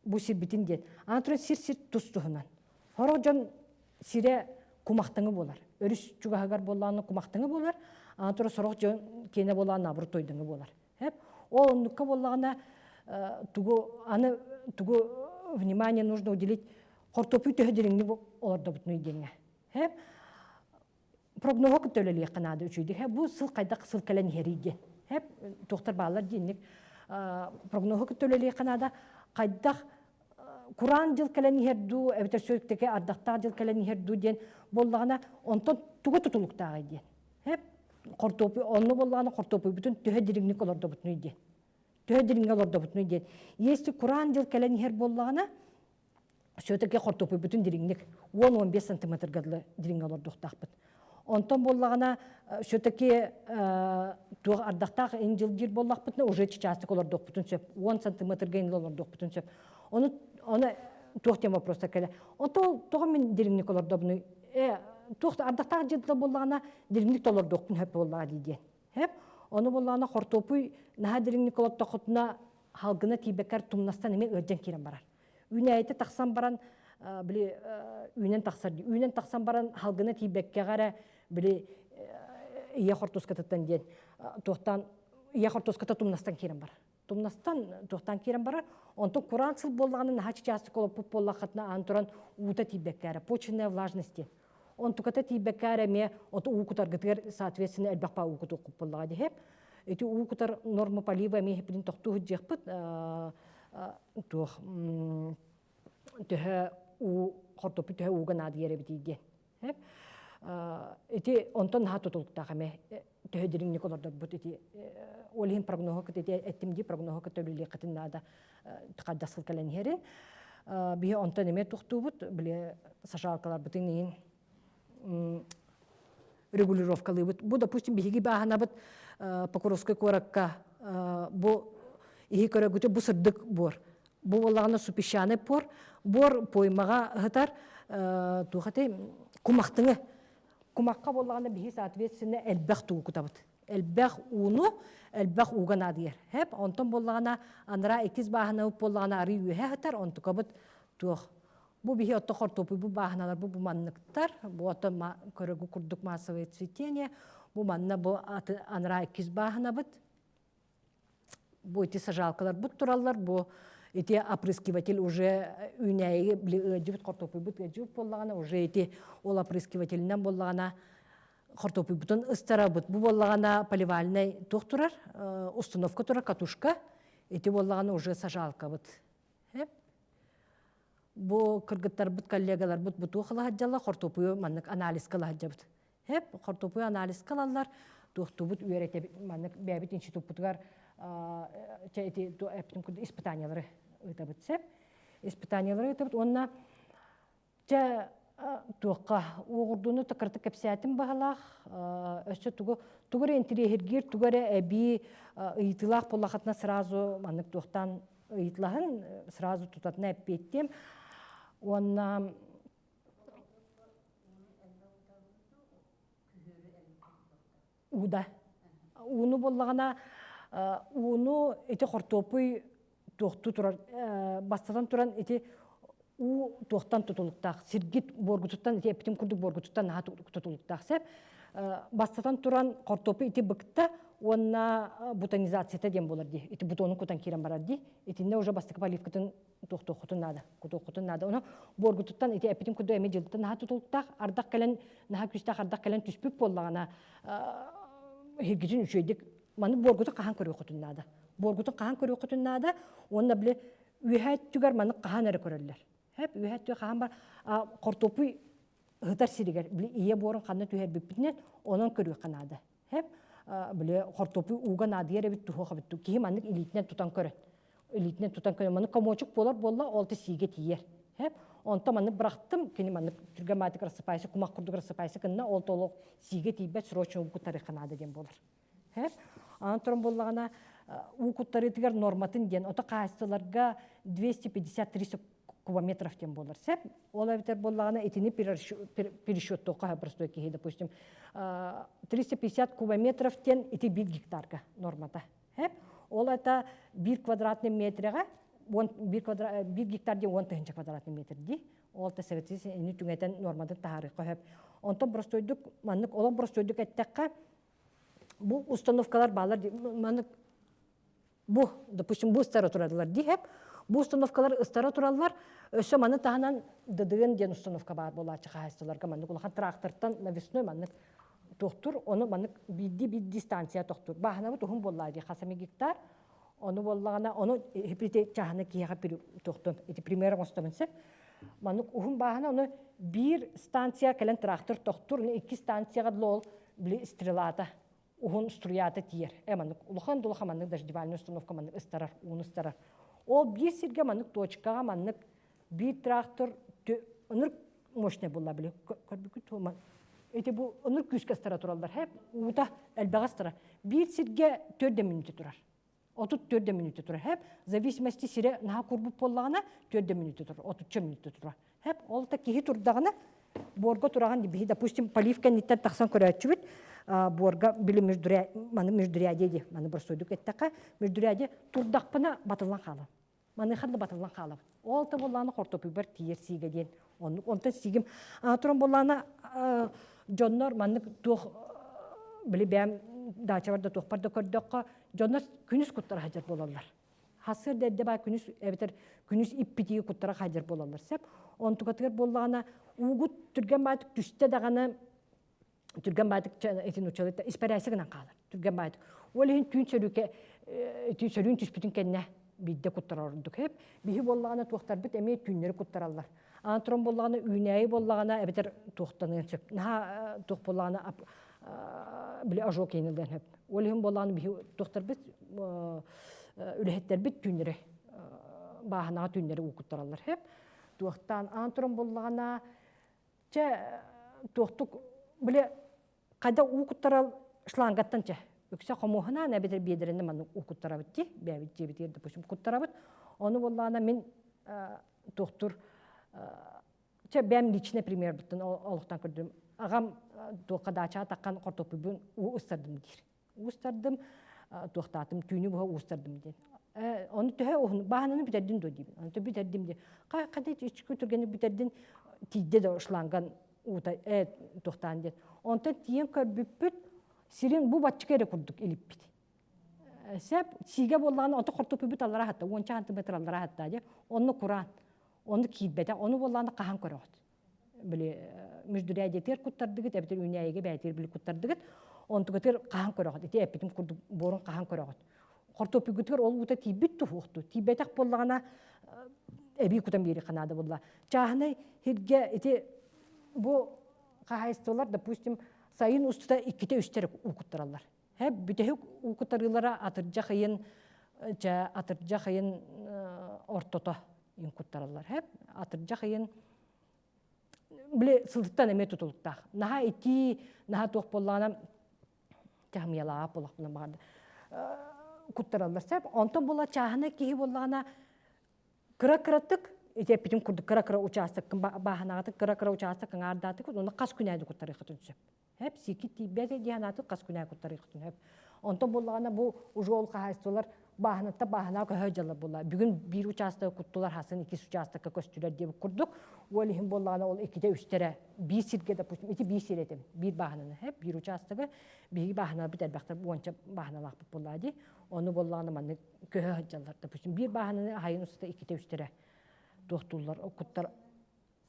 бу сирбитин диэн. Аны туран сир-сир тус-туһунан. Сорох дьон сирэ кумахтаҥы буолар. Өрүс чугаһыгар буоллаҕына кумахтаҥы буолар, аны туран сорох дьон киэнэ буоллаҕына наоборот тойдоҥу буолар. Ол оннукка буоллаҕына тугу аны тугу внимание нужно уделить хортуоппуй төһө дириҥник олордобутунуй диэҥҥэ. Прогноһу кытта үлэлиэххэ наада үчүгэй. Бу сыл хайдах сыл кэлэн иһэрий диэн. Хэп туохтар бааллар диэнник прогноһу кытта үлэлиэххэ наада. Хайдах кураан дьыл кэлэн иһэр дуу, эбэтэр сүөктеке ардахтаах дьыл кэлэн иһэр дуу диэн буоллаҕына, онтон тугу тутулуктааҕый диэн. Хэп хортуопуй онно буоллаҕына хортуопуйбутун төһө дириҥник олордобутунуй диэн. Төһө дириҥҥэ олордобутунуй диэн. Если кураан дьыл кэлэн иһэр буоллаҕына, все-таки хортуопуйбутун дириҥник 10-15 сантиметрга дылы дириҥҥэ олордуохтаахпыт. Онтон буоллаҕына все-таки туох ардахтаах ин дьыл диир буоллахпытына уже чычаастык олордуохпутун сөп. 10 сантиметрга ин олордуохпутун сөп. Ону ону туох диэн вопростар кэлэ. Онтон тоҕо мин дириҥник олордобунуй? Туох ардахтаах дьыл буоллаҕына дириҥник толордуохпун сөп буоллаҕа дии диэн. Сөп. Ону буоллаҕына хортуопуй наһаа дириҥник олордоххутуна халгына тиийбэккэр тумнастан эмиэ ыалдьан киирэн барар. Үүнээйитэ тахсан баран били үүнэн тахсар дии. Үүнэн тахсан баран халгына тиийбэккэҕэ эрэ били ийэ хортуускатыттан диэн туохтаан ийэ хортууската тумнастан киирэн барар. Тумнастан туохтаан киирэн барар. Онтон кураан сыл буоллаҕына наһаа чычаастык олоппут буоллаххытына аан туран уута тиийбэккэ эрэ почвенная влажность диэн. Онтуката тиийбэккэ эрэ эмиэ оту уу кутаргытыгар соответственно элбэх баа уу кутуоххут буоллаҕа диһэ. Ити уу кутар норма полива эмиэ хиппитин тохтуу сылдьыахпыт туох төһө уу хортоппут төһө ууга наадыйар эбитий диэн. Ити онтон наһаа тутулуктаах эмэ төһө дириҥник олордорбут ити ол иһин прогноһу кытта ити эттим дии прогноһу кытта үлэлиэххитин наада хайдах сыл кэлэн иһэрин. Биһи онтон эмиэ тохтуубут били сажалкаларбытын иин регулировкалыыбыт. Бу, допустим, биһиги бааһынабыт Покровскай куоракка бу иһи көрөгүтү бу сырдык буор. Бу буоллаҕына супесчаный пор, буор поймаҕа ыһытар туох этэй кумахтыҥы. Кумахха буоллаҕына биһи соответственно элбэх туу кутабыт. Элбэх ууну элбэх ууга наадыйар. Хэп онтон буоллаҕына анараа иккис бааһынабыт буоллаҕына арыы үөһэ ыһытар, онтукабыт туох Бу биһи отто хортуопуй бу бааһыналар бу бу манныктар, бу ото көрөгү курдук массовое цветение, бу манна бу анараа иккис бааһынабыт. Бу ити сажалкалар бут тураллар, бу ити опрыскиватель уже үүнээйи били ыалдьыбыт хортуопуйбут ыалдьыбыт буоллаҕына уже ити ол опрыскивателинэн буоллаҕына хортуопуйбутун ыстарабыт. Бу буоллаҕына поливальнай туох турар, установка турар катушка, ити буоллаҕына уже сажалкабыт. Бу кыргыттарбыт, коллегаларбыт бу туох ылаһаддьаллар, хортуопуйу маннык анализка ылаһаддьабыт. Хэп, хортуопуйу анализка ылаллар, туохтуубут үөрэтэбит, маннык бэйэбит институппутугар ити испытаниялары ыытабыт сеп. Испытаниялары ыытабыт уонна Чэ, туохха уоҕурдууну кыратык кэпсээтим баһылаах. Өссө тугу тугу эрэ интириэһиргиир, тугу эрэ эбии ыйытыылаах буоллаххытына сразу маннык туохтаан ыйытылаһын, сразу тутатына эппиэттиэм. Уонна ууда. Ууну буоллаҕына, ууну ити хортуоппуй туохтуу турар, бастатан туран ити уу туохтан тутулуктаах, сиргит буоргутуттан, ити эппитим курдук буоргутуттан наһаа тутулуктаах сөп. Бастатан туран хортуоппуй ити быкта уонна бутонизацията диэн буолар дии. Ити бутону кутан киирэн барар дии. Итиннэ уже бастакы поливкатын туохтуоххутун наада, кутуоххутун наада. Ону буоргутуттан ити эппитим курдук эмиэ дьылтан наһаа тутулуктаах, ардах кэлэн, наһаа күүстээх ардах кэлэн түспүт буоллаҕына, иһиргитин үчүгэйдик маны буоргутун хаһан көрүөххүтүн наада. Буоргутун хаһан көрүөххүтүн наада уонна били үөһээ өттүгэр маны хаһан эрэ көрөллөр. Хэп үөһээ өттүгэр хаһан бар хортуоппуй ыһытар сиригэр били ийэ буорун ханна түһэрбиппитинэн онон көрүөххэ наада. Хэп били хортуоппуй ууга наадыйар эбит туһуох эбит киһи маннык илиитинэн тутан көрөн илиитинэн тутан көрөн маннык комочек буолар буолла ол да сиигэ тиийэр. Хэп онто маннык бырахтым кини маннык түргэн маатык рассыпайся кумах курдук рассыпайся кынна ол толох сиигэ тиийбэт срочно уу куттарыахха наада диэн буолар. Хэп анан туран буоллаҕына уу куттарыытыгар норматын диэн ото хаһаайыстыбаларга 250-300 кубометров диэн буолар сөп. Ол эбэтэр буоллаҕына итини пересчеттуохха простой киһи, допустим, 350 кубометров диэн ити биир гектарга нормата. Ол это биир квадратный метрга биир гектар диэн 10 тыһыынча квадратный метр дии. Ол та советский ини түҥэтэн норматын таһаарыахха сөп. Онтон простойдук маннык олох простойдук эттэххэ бу установкалар баалар маннык бу допустим бу ыстара тураллар диһэп бу установкалар ыстара тураллар өссө маны таһынан ДДН диэн установка баар буолааччы хаһаайыстыбаларга маннык улахан трактортан навесной маннык. Тохтур, ону маннык биирдии-биирдии станция тохтуур. Бааһынабыт уһун буоллаа дии, хас эмэ гектар. Ону буоллаҕына, ону ити чааһына киһиэхэ тохтун, ити пример оҥостобун сөп. Маннык уһун бааһына, ону биир станция кэлэн трактор тохтуур, икки станцияҕа ол били стрелата уһун струята тиийэр. Э маннык улахан да улахан маннык дождевальная установка маннык ыстарар, ууну ыстарар. Ол биир сиргэ маннык точкаҕа маннык биир трактор ыныр мощный буолла били көрбүкүт туома ити бу ыныр күүскэ ыстара тураллар хэп уута элбэҕи ыстара биир сиргэ төрдө мүнүүтэ турар 34 мүнүүтэ турар хэп зависимости сирэ наһаа курбут буоллаҕына төрдө мүнүүтэ турар отучча мүнүүтэ турар хэп ол та киһи турдаҕына буорга тураҕын биһи допустим полив кэнниттэн тахсан көрөөччүбүт буорга били междуря маны междурядие ди маны боростуойдук эттэххэ междурядие турдахпына батыллан хаалан маныаха да батыллан хаалабын ол та буоллаҕына хортопуйбар тиийэр сиигэ диэн оннук онтон сиигим туран буоллаҕына дьоннор маннык туох били бэйэм даачабар да туохпар да көрдөххө дьоннор күнүс куттара сылдьар буолаллар хасыар да эрдэ баа күнүс эбэтэр күнүс иппитиги куттара сылдьар буолаллар сөп онтукатыгар буоллаҕына уугут түргэн баайтык түстэ даҕаны түргэн баайтык ити нууччалыыта испэрээсэ гынан хаалар түргэн баайтык ол иһин түүн сөрүүкэ ити сөрүүн түспүтүн кэннэ биирдэ куттарар ордук хэп биһи буоллаҕына туохтарбыт эмиэ түүннэри куттараллар аан туран буоллаҕына үүнээйи буоллаҕына эбэтэр туохтаныан сөп наһаа туох буоллаҕына били ожог иэнилиэн сөп ол иһин буоллаҕына биһи туохтарбыт үлэһиттэрбит түүннэри бааһынаҕа түүннэри уу куттараллар хэп туохтаан аан туран буоллаҕына Чэ, туохтук, били хайда уу куттарал шлангаттан чэ, үксэ хомуоһунаан эбэтэр биэдэрэнэн маннык уу куттарабыт дии, бэйэбит дьиэбитигэр, допустим, куттарабыт. Ону буоллаҕына мин туохтур чэ бэйэм личный примербыттан олохтон көрдүм. Аҕам туохха даачаҕа таххан хортуоппуйбун уу ыстардым диир. Уустардым, туохтаатым, түүнү быһа уустардым диэн. Ону төһө уһун бааһынаны бүтэрдин дуо диибин. Ону бүтэрдим диэн. Хата ички түргэнник бүтэрдин тиийдэ да шланган уута туохтаан диэн. Онтон тиийэн көрбүппүт сирин бу баччыка эрэ курдук илиппит. Сеп сиигэ буоллаҕына ото хортоппут аллара хатта, уонча сантиметр аллара хатта диye. Онно кураан. Ону киирбэтэ. Ону буоллаҕына хаһан көрөҕүт? Били мүждүрээдиэтигэр куттардыгыт эбэтэр үүнээйигэ бэйэтигэр били куттардыгыт онтугутугар хаһан көрөҕүт ити эппитим курдук буорун хаһан көрөҕүт хортуоппуйгутугар ол уута тиийбит туһуохту тиийбэтэх буоллаҕына эбии кутан биэриэххэ наада буолла чааһынай сиргэ ити бу хаһаайыстыбалар допустим сайын устата иккитэ үстэ эрэ уу куттараллар Һэ бүтэһик уу куттарыылара атырдьах ыйын чэ атырдьах ыйын ортото иин куттараллар. Һэ атырдьах ыйын били сылыттан эмиэ тутулуктаах. Наһаа итии, наһаа туох буоллаҕына чаһымыйалаах буоллахпына баҕарда куттараллар сөп. Онтон була чааһынай киһи буоллаҕына кыра-кыратык ити эппитим курдук кыра-кыра учаастаккын бааһынаҕытык кыра-кыра учаастак аҥаардаатык уонна хас күн аайы куттарыаххытын сөп. Хэп сиикит тиийбэт диэн ааты хас күнээ куттарыахтын хөп. Онтон буоллаҕына бу уже ол хаһаайыстыбалар бааһынатта бааһынаа көһө дьалар буолла. Бүгүн биир учаастагы куттулар хасын иккис учаастакка көстүлэр диэбит курдук. Ол иһин буоллаҕына ол иккитэ үстэрэ биир сиргэ допустим ити биир сир этим биир бааһынаны хэп биир учаастагы биһиги бааһыналарбыт элбэхтэр уонча бааһыналаахпыт буоллаа дии. Ону буоллаҕына маннык көһө сылдьаллар допустим биир бааһынаны аһайын устата иккитэ үстэрэ туохтууллар куттар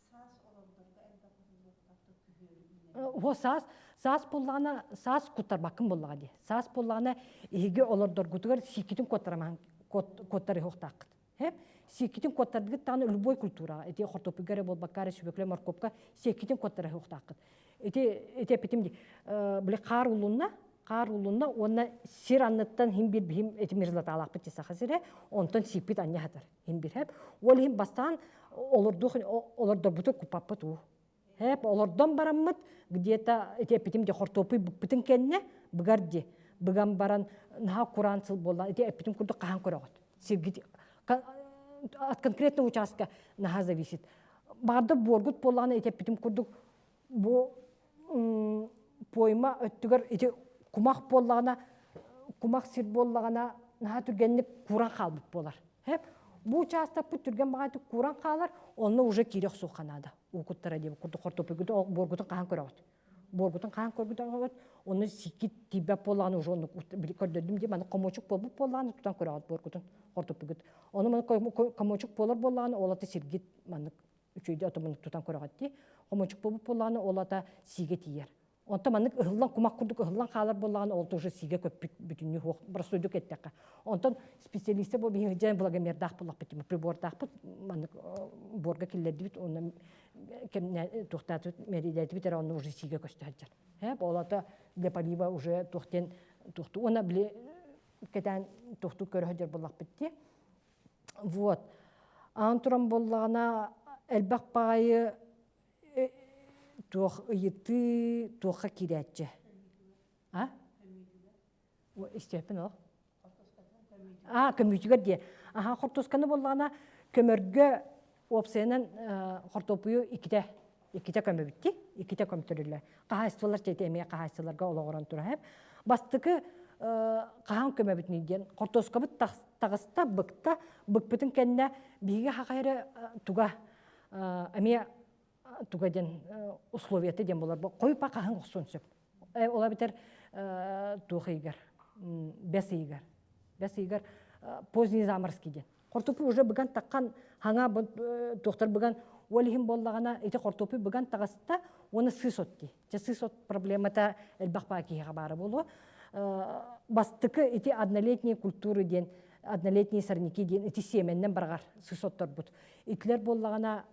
Саас олордорго элбэх уһуллуохтаах күһүөрү Уо саас саас буоллаҕына саас куттарбаккын буоллаҕа дии. Саас буоллаҕына эһиги олордоргутугар сииккитин куоттарамаһын куоттарыһыахтааххыт. Һэ? Сииккитин куоттардыгыт даҕаны любой культураҕа ити хортуоппуйга эрэ буолбакка эрэ сүбэклэ моркуопка сиэккитин куоттарыһыахтааххыт. Ити ити эппитим дии. Били хаар уллунна, хаар уллунна уонна сир анныттан хим биир биһим эти мерзлоталаахпыт саха сирэ, онтон сиикпит анньа хатар. Иһин бир хэп. Ол иһин бастаан олордуох олордорбуту куппаппыт уу. Хэп олордон бараммыт где-то ити эппитим де хортуоппуй быкпытын кэннэ быгар ди быган баран наһаа кураан сыл буолла ити эппитим курдук хаһан көрөҕүт сиргит от конкретного участка наһаа зависит баҕарда буоргут буоллаҕына ити эппитим курдук бу пойма өттүгэр ити кумах буоллаҕына кумах сир буоллаҕына наһаа түргэнник кууран хаалбыт буолар бу учаастакпыт түргэн баҕайытык кууран хаалар онно уже киирэ охсуохха наада уу куттара диэбит курдук хортуоппуйгутун буоргутун хаһан көрөҕүт буоргутун хаһан көрбүт онно сиккит тиийбэт буоллаҕына уже оннук көрдөрдүм дии маны комочук буолбут буоллаҕына тутан көрөҕүт буоргутун хортуоппуйгут ону маны комочук буолар буоллаҕына ол аты сиргит маннык үчүгэйдик отомун тутан көрөҕүт дии. Хомочук буолбут буоллаҕына, ол ата сиигэ тиийэр. Онтон маннык ыһыллан кумах курдук ыһыллан хаалар буоллаҕына, ол тоже сиигэ көппүт бүтүннүү суох боростуойдук эттэххэ. Онтон специалистер бу биһиги дьэн влагомердаах буоллахпыт, прибордаахпыт, маннык буорга киллэрдибит, онно кэмнэ туохтаатыбыт, мэрилээтибит эрэ онно уже сиигэ көстө сылдьар. Э, олата для полива уже туохтен туохту уонна били кэтээн туохту көрө сылдьар буоллахпыт дии. Вот. Аан туран буоллаҕына элбэх баҕайы туох ыйытыы туохха киирээччи? А? Истиэппин ол. Аа, көмүүтүгэр диэ. Аха, хортуосканы буоллаҕына көмөргө уопсайынан хортуоппуйу иккитэ иккитэ көмөбүттий, иккитэ көмтөрүллэр. Хаһаайыстыбалар чэйти эмиэ хаһаайыстыбаларга олоҕуран турар. Бастакы хаһан көмөбүтүнүй диэн хортуоскабыт таҕыста, быкта, быкпытын кэннэ биһиги хаха эрэ туга эмиэ туга диэн условията диэн буолар. Хойупа хаһан охсуон сөп. Ол эбэтэр туох ыйыгар, бэс ыйыгар. Бэс ыйыгар поздний заморский диэн. Хортуоппуй уже быган таххан хаҥа туохтар быган ол иһин буоллаҕына ити хортуоппуй быган таҕыста уонна сыыс от дии. Чэ сыыс от проблемата элбэх баа киһиэхэ баара буолуо. Бастакы ити однолетние культуры диэн однолетние сорняки диэн ити сиэмэннэн барҕар сыыс отторбут. Итилэр буоллаҕына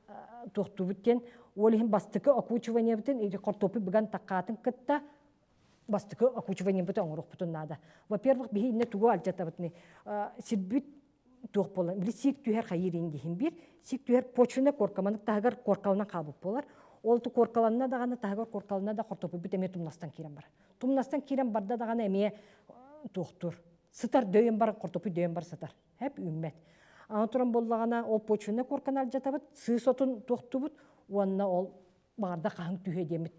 туохтуубут диэн ол иһин бастакы окучиваниебытын ити хортуоппуй быган таххаатын кытта бастакы окучиваниебыты оҥоруохпутун наада. Во-первых, биһи иннэ тугу алдьатабытыный? Сирбит туох буолан, били сиик түһэр хайыыр индиһин биир, сиик түһэр почвенная корка, маннык таһыгар коркаланан хаалбыт буолар. Ол ту коркаланна даҕаны таһыгар коркаланна да хортопуйбут эмиэ тумнастан киирэн барар. Тумнастан киирэн барда даҕаны эмиэ туохтуур. Сытар дөйөн бар, хортопуй дөйөн бар сытар. Хэп үүммэт. Аны туран буоллаҕына, ол почвенная корканы алдьатабыт, сыыс отун туохтубут уонна ол баҕарда хаһыҥ түһүө диэммит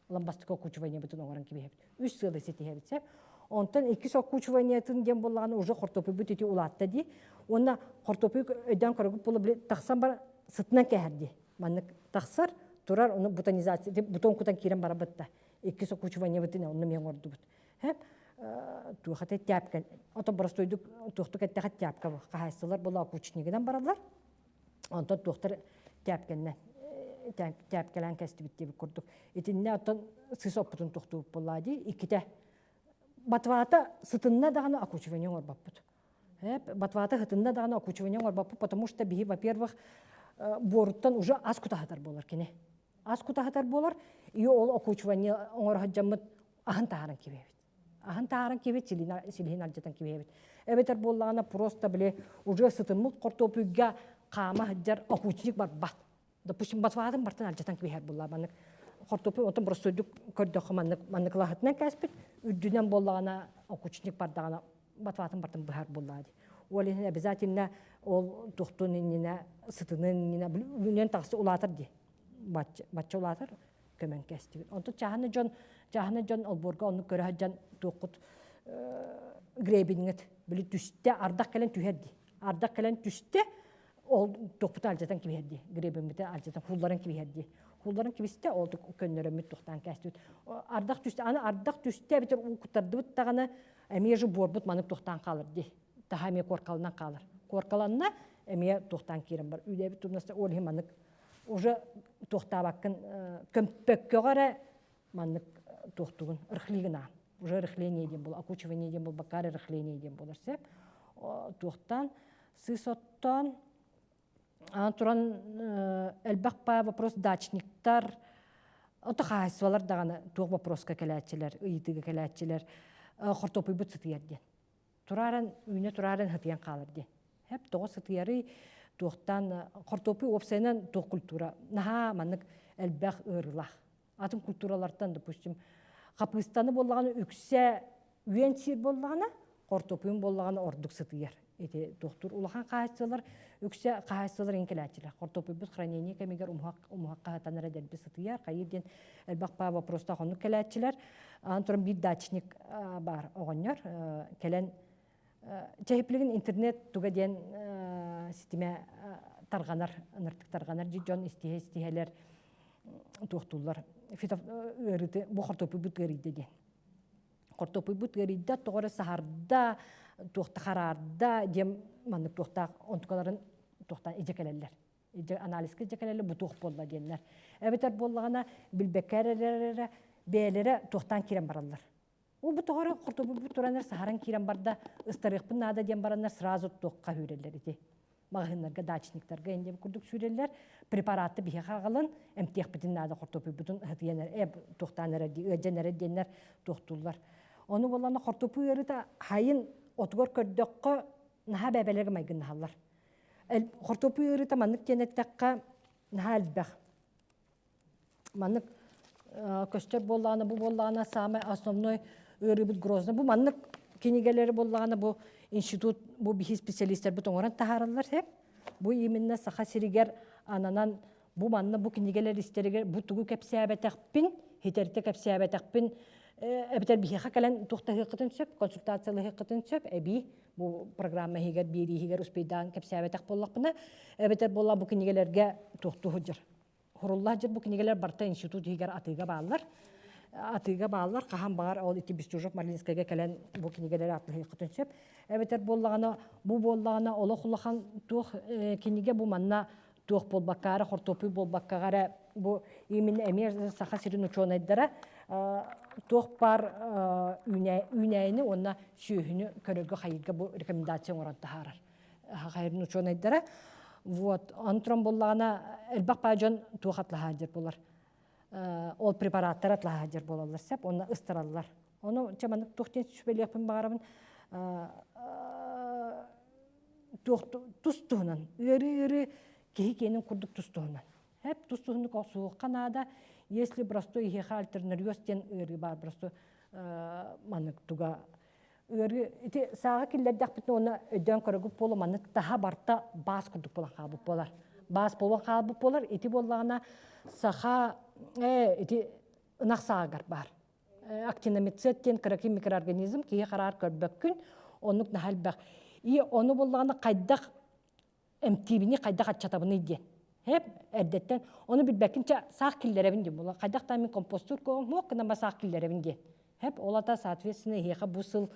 ламбастыка окучиваниебытын оҥорон кэбиһэбит. Үс сыалы ситиһэбит сөп. Онтон иккис окучиваниетын диэн буоллаҕына уже хортуоппуйбут ити улаатта дии. Уонна хортуоппуй өйдөөн көрөгүт буола били тахсан бар сытынан кэһэр дии. Маннык тахсар, турар, ону бутонизация, бутон кутан киирэн барабыт да. Иккис окучиваниебытын онно мен оҥордубут. Хэп туох этэ тяпка. Ото боростуойдук туохтук эттэхэ тяпка хаһаайыстылар буола окучнигынан бараллар. Онтон туохтар тээпкэннэ тээпкэлээн кэстибит диэбит курдук. Итиннэ оттон сыс оппутун тохтуубут буоллаа дии. Иккитэ ботвата сытынна даҕаны окучивание оҥорбоппут. Ботвата сытынна даҕаны окучивание оҥорбоппут, потому что биһи, во-первых, буоруттан уже ас кутаһатар буолар кини. Ас кутаһатар буолар, и ол окучивание оҥоро сылдьаммыт аһын таһааран кибиэбит. Аһын тааран кибит, силиһин алдьатан кибиэбит. Эбэтэр буоллаҕына просто били уже сытыммыт хортуопуйга хаама сылдьар окучник барбат. Допустим, ботватын бартан алдьатан кибиһэр буолла маннык хортуопуй онтон боростуойдук көрдөххө маннык маннык лаһытынан кээспит үрдүнэн буоллаҕына окучник бардаҕына ботватын бартан быһар буоллаа дии. Ол иһин обязательно ол туохтун иннинэ сытынын иннинэ үүнэн тахса улаатар дии. Бачча улаатар көмөн кэстибит. Онтон чааһына дьон чааһына дьон олбуорга оннук көрө сылдьан туоххут гребениҥит били түстэ ардах кэлэн түһэр дии. Ардах кэлэн түстэ ол туохпутун алдьатан кэбиһэр дии. Гребеммитин алдьатан хуулларан кэбиһэр дии. Хуулларан кэбистэ ол көннөрөммүт тухтаан кээстибит. Ардах түстэ аны ардах түстэ эбэтэр уу куттардыбыт даҕаны эмиэ же буорбут маннык тухтаан хаалар дии. Таһа эмиэ куоркаланан хаалар. Куоркаланна эмиэ тухтаан киирэн бар. Үлэбит тумнаста ол иһин маннык уже туохтаабаккын көмпөккөҕө эрэ маннык туохтугун рыхлигына уже рыхление диэн буолар окучивание диэн буолбакка эрэ рыхление диэн буолар сөп туохтан сыыс оттоон аан туран элбэх па вопрос дачниктар ото хаһаайыстыбалар даҕаны туох вопроска кэлээччилэр ыйытыыга кэлээччилэр хортуоппуйбут сытыйар диэн турааран үүнэ турааран сытыйан хаалар диэн. Хэп тоҕо сытыйарый туохтан хортуоппуй уопсайынан туох культура наһаа маннык элбэх ыарыылаах. Атын культуралартан, допустим, хапыыстаны буоллаҕына үксэ үөн сиир буоллаҕына, хортуоппуйун буоллаҕына ордук сытыйар. Ити туохтуур улахан хаһаайыстыбалар үксэ хаһаайыстыбалар иҥ кэлээччилэр. Хортуоппуйбут хранение кэмигэр умуһах умуһах хаһытан эрэ дэлби сытыйар. Хайыы диэн элбэх паа вопростаах оннук кэлээччилэр. Аны туран биир дачник баар оҕонньор кэлэн чэһиплигин интернет туга диэн ситимэ тарҕанар, ыныртык тарҕанар дьон истиһэ истиһэлэр туохтууллар ыарыты бу хортуоппуйбут ыарыйда диэн. Хортуоппуйбут ыарыйда, тоҕо эрэ саһарда, туохта хараарда диэн маннык туохтаах онтукаларын туохтаан идьэ кэлэллэр. Анализка идьэ кэлэллэр бу туох буолла диэннэр. Эбэтэр буоллаҕына билбэккэ эрэ эрэ. Бэйэлэрэ туохтаан киирэн бараллар. Ол бу тоҕо эрэ хортуоппуйбут тураннар саһаран киирэн барда, ыстарыахпын наада диэн бараннар сразу туохха сүүрэллэр ити. Маҕаһыыннарга, дачниктарга инде курдук сүүрэллэр. Препаратты биһиэхэ аҕалан эмтиэхпитин наада хортуоппуйбутун ыһытыйан эрэ, туохтаан эрэ дии, ыалдьан эрэ диэннэр туохтууллар. Ону буоллаҕына хортуоппуй ыарыыта хайын отугар көрдөххө наһаа бэбэлэргэ майгыннаһаллар. Хортуоппуй ыарыыта маннык диэн эттэххэ наһаа элбэх. Маннык көстөр буоллаҕына, бу буоллаҕына саамай основной ыарыыбыт грозно. Бу маннык кинигэлэри буоллаҕына бу институт бу биһи специалистарбыт оҥорон таһаараллар сөп. Бу именно Саха сиригэр ананан бу манна бу кинигэлэр истэригэр бу тугу кэпсээбэтэхпин, хитэртэ кэпсээбэтэхпин эбэтэр биһиэхэ кэлэн туохтаһыаххытын сөп, консультациялаһыаххытын сөп, эбии бу программа иһигэр биэрииһигэр успейдаан кэпсээбэтэх буоллахпына, эбэтэр буолла бу кинигэлэргэ туохтуу сылдьар. Хуруллаах дьыр бу кинигэлэр барыта институт иһигэр атыыга бааллар. Атыыга бааллар, хаһан баҕар ол ити Бестужев Марлинскайга кэлэн бу кинигэлэри атыылаһыаххытын сөп. Эбэтэр буоллаҕына, бу буоллаҕына олох улахан туох кинигэ бу манна туох буолбакка эрэ, хортуоппуй буолбакка эрэ бу именно эмиэ Саха сирин учуонайдара туох баар үүнээйини уонна сүөһүнү көрөргө хайыырга бу рекомендация оҥорон таһаарар. Хайырын учуонайдара. Вот, онтон буоллаҕына элбэх баа дьон туох атлаһаадьыр буолар. Ол препараттар атлаһаадьыр буолаллар сөп, онно ыстараллар. Ону чэ маннык туох диэн сүбэлиэхпин баҕарабын туох тус туһунан ыарыы-ыарыы киһи киэнин курдук тус туһунан. Хэп тус туһуннук охсуохха наада. Если простой иһиэхэ альтернариоз диэн ыарыы баар просто маннык туга ыарыы ити сааҕа киллэрдэхпитинэ уонна өйдөөн көрөгүт буолу маннык таһа барта баас курдук буолан хаалбыт буолар. Баас буолан хаалбыт буолар. Ити буоллаҕына саха ити ынах сааҕыгар баар. Актиномицет диэн кыракый микроорганизм киһи хараар көрбөккүн оннук наһаа элбэх. И ону буоллаҕына хайдах эмтиибини хайдах аччатабыный диэн. Хэп эрдэттэн ону билбэккин ча саах киллэрэбин диэн буолла. Хайдах та мин компостуур муох гынан саах киллэрэбин диэн. Хэп ол ата соответственно эһиэхэ бу сыл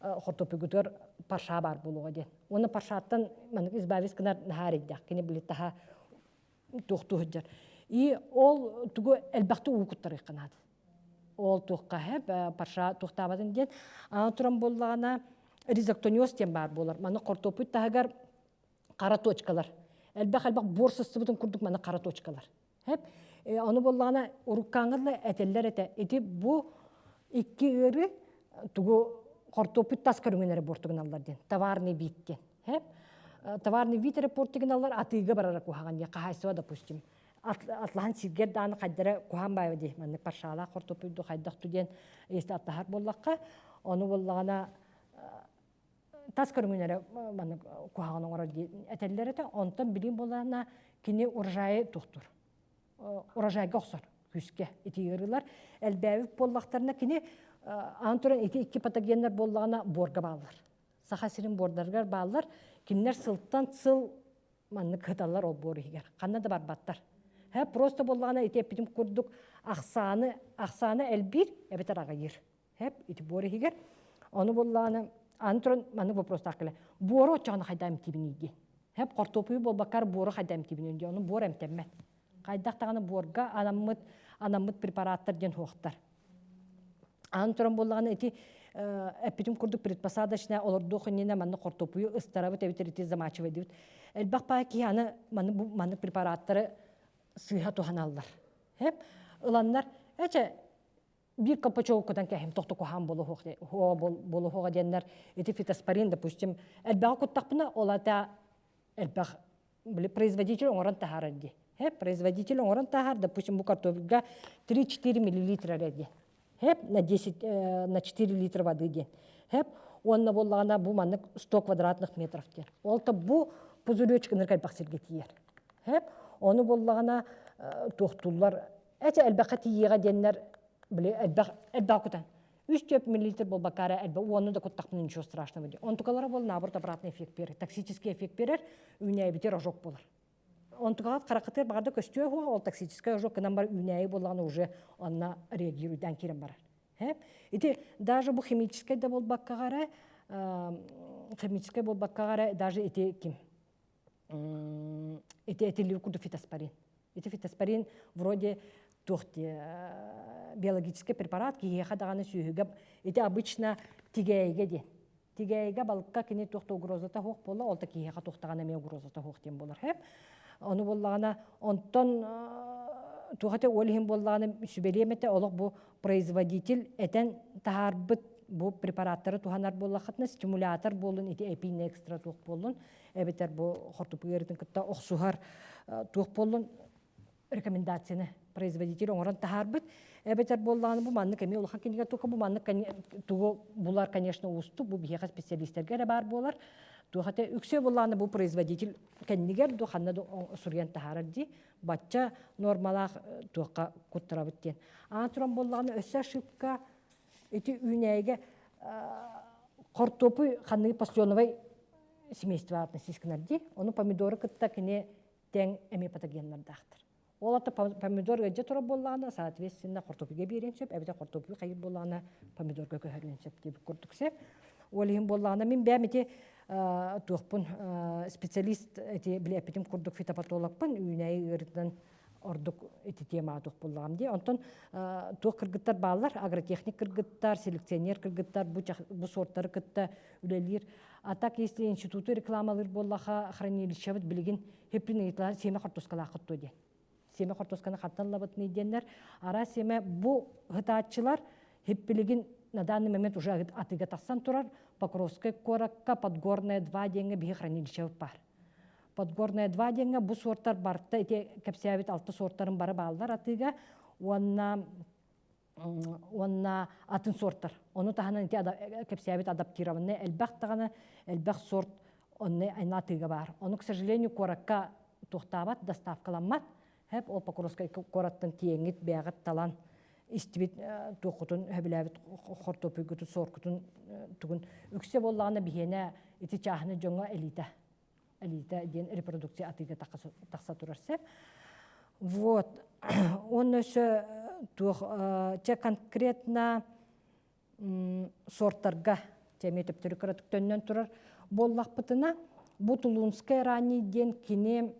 хортуоппуйгутугар парша баар буолуоҕа диэн. Уонна паршаттан маннык избавить гынар наһаа эрэйдээх. Кини били таһа туохтуу сылдьар. И ол тугу элбэхтик уу куттарыахха наада. Ол туохха хэп парша туохтаабатын диэн. Аны туран буоллаҕына ризоктониоз диэн баар буолар. Маны хортуоппуй таһыгар хара точкалар. Элбэх-элбэх буор сыстыбытын курдук маны хара точкалар. Хэп ону буоллаҕына уруккааҥҥа да этэллэр этэ. Ити бу икки ыарыы тугу хортуоппуй тас көрүҥүн эрэ буортугуналлар диэн. Товарный вид диэн. Хэп товарный вид эрэ портигиналлар атыыга барара куһаҕан диэн хаһаайыстыба допустим атлаһан сиргэр дааны хайдара куһаан баайа дии маннык паршалаах хортуоппуйду хайдах ту диэн если аттаһар буоллахха ону буоллаҕына тас көрүҥүн эрэ маннык куһаҕан оҥорор диэн этэллэр этэ онтон билим буоллаҕына кини урожайы туохтур урожайга охсор күүскэ ити ыарыылар элбээбит буоллахтарына кини аан туран ити икки патогеннар буоллаҕына буорга бааллар Саха сирин буордарыгар бааллар кинилэр сылтан сыл маннык кыталлар ол буор иһигэр ханна да барбаттар һэ просто буоллаҕына ити эппитим курдук ахсааны ахсаана элбиир эбэтэр аҕыйыыр һэп ити буор иһигэр ону буоллаҕына аны туран маннык вопростаах кэлэ буору оччоҕуна хайдах эмтиибиний диэн һэп хортуоппуйу буолбаккар буору хайдах эмтиибиний диэн ону буор эмтэммэт хайдах даҕаны буорга анаммыт анаммыт препараттар диэн суохтар Аны туран буоллаҕына ити эппитим курдук предпосадочная олордуох иннинэ манна хортуоппуйу ыстарабыт эбэтэр ити замачивайдыбыт. Элбэх баай киһи аны маны бу маннык препараттары сыыһа туһаналлар. Хэп ыланнар эчэ биир копачоуккутан кэһим тохто куһаан буолуохуоҕа диэннэр ити фитоспорин допустим элбэҕи куттахпына ол ата элбэх били производитель оҥорон таһаарар дии. Хэп, производитель оҥорон таһаар, допустим, бу картофельга 3-4 миллилитра эрэ диэн. Хэп, на 10, на 4 литра воды диэн. Хэп, уонна буоллаҕына бу маннык 100 квадратных метров диэн. Ол то бу пузыречек ынырык элбэх сиргэ тиийэр. Хэп, ону буоллаҕына туохтууллар эчэ элбэххэ тиийиэҕэ диэннэр били элбэх элбэх кутан 3-4 миллилитр буолбакка эрэ элбэх уонну да куттахпына ничего страшного диэн. Онтукалара буол наоборот обратный эффект берер, токсический эффект берер, үүнээйбитигэр ожог буолар. Онтукаҕа хараххытыгар баҕарда көстүө суоҕа, ол токсический ожог гынан бар үүнээйи буоллаҕына уже онно реагируйдаан киирэн барар. Ити даже бу химическэй да буолбаккаҕа эрэ, химическэй буолбаккаҕа эрэ даже ити ким ити этиллибит курдук фитоспорин. Ити фитоспорин вроде Туох биологический препарат киһиэхэ даҕаны сүөһүгэ ити обычно тигээйигэ диэн. Тигээйигэ балыкка кини туох да угрозата суох буолла, ол да киһиэхэ туох даҕаны эмиэ угрозата суох диэн буолар. Ону буоллаҕына, онтон туох этэ ол иһин буоллаҕына сүбэлиэм этэ олох бу производитель этэн таһаарбыт бу препараттары туһанар буоллаххытына стимулятор буоллун ити эпин экстра туох буоллун эбэтэр бу хортупу ыарыытын кытта охсуһар туох буоллун рекомендацияны производитель оҥорон таһаарбыт. Эбэтэр буоллаҕына бу маннык эмиэ улахан кинигэ тука бу маннык тугу булар, конечно, уустук, бу биһиэхэ специалистэргэ эрэ баар буолар. Туох этэ үксэ буоллаҕына бу производитель кэннигэр ду ханна да суруйан таһаарар дии. Бачча нормалаах туохха куттарабыт диэн. Аан туран буоллаҕына өссө ошибка ити үүнээйигэ хортуопуй ханныгы пасленовай семейство относись гынар дии. Ону помидоры кытта кини тэҥ эмиэ патогеннардаахтар. Ол ата помидор ыалдьа турар буоллаҕына, соответственно, хортуопуйга биэриэн сөп, эбэтэр хортуопуй хайыр буоллаҕына, помидорга көһөрүөн сөп диэбит курдук сөп. Ол иһин буоллаҕына, мин бэйэм ити туохпун специалист ити били эппитим курдук фитопатологпын, үүнээйи ыарыытынан ордук ити темаҕа туох буоллаҕым дии. Онтон туох кыргыттар бааллар, агротехник кыргыттар, селекционер кыргыттар бу, бу сортары кытта үлэлиир. А так если институту рекламалыыр буоллаха, хранилищебыт билигин хеппин ыйыталар сиэмэ хортуоскалааххыт дуо диэн. Сиэмэ хортуосканы хантан ылабытный диэннэр. Араас сиэмэ бу ыһытааччылар хиппилигин на данный момент уже атыыга тахсан турар Покровскай куоракка Подгорная 2 диэҥҥэ биһи хранилищебыт баар. Подгорная 2 диэҥҥэ бу суортар барта ити кэпсээбит алта суортарын бары бааллар атыыга уонна уонна атын сортар. Ону таһынан ити кэпсээбит адаптированный элбэх даҕаны элбэх сорт онно атыыга баар. Ону, к сожалению, куоракка туохтаабат, доставкаламмат. Хэп ол Покровскай куораттан тиэҥҥит бэйэҕит талан истибит туоххутун сөбүлээбит хортуоппуйгутун, соркутун тугун үксэ буоллаҕына биһиэнэ ити чааһыны дьоҥҥо элита элита диэн репродукция атыыга тахса турар сөп. Вот. Уонна өссө туох чэ конкретно сорттарга эмиэ төптөрү кыратык төннөн турар буоллахпытына бу Тулунскай ранний диэн кини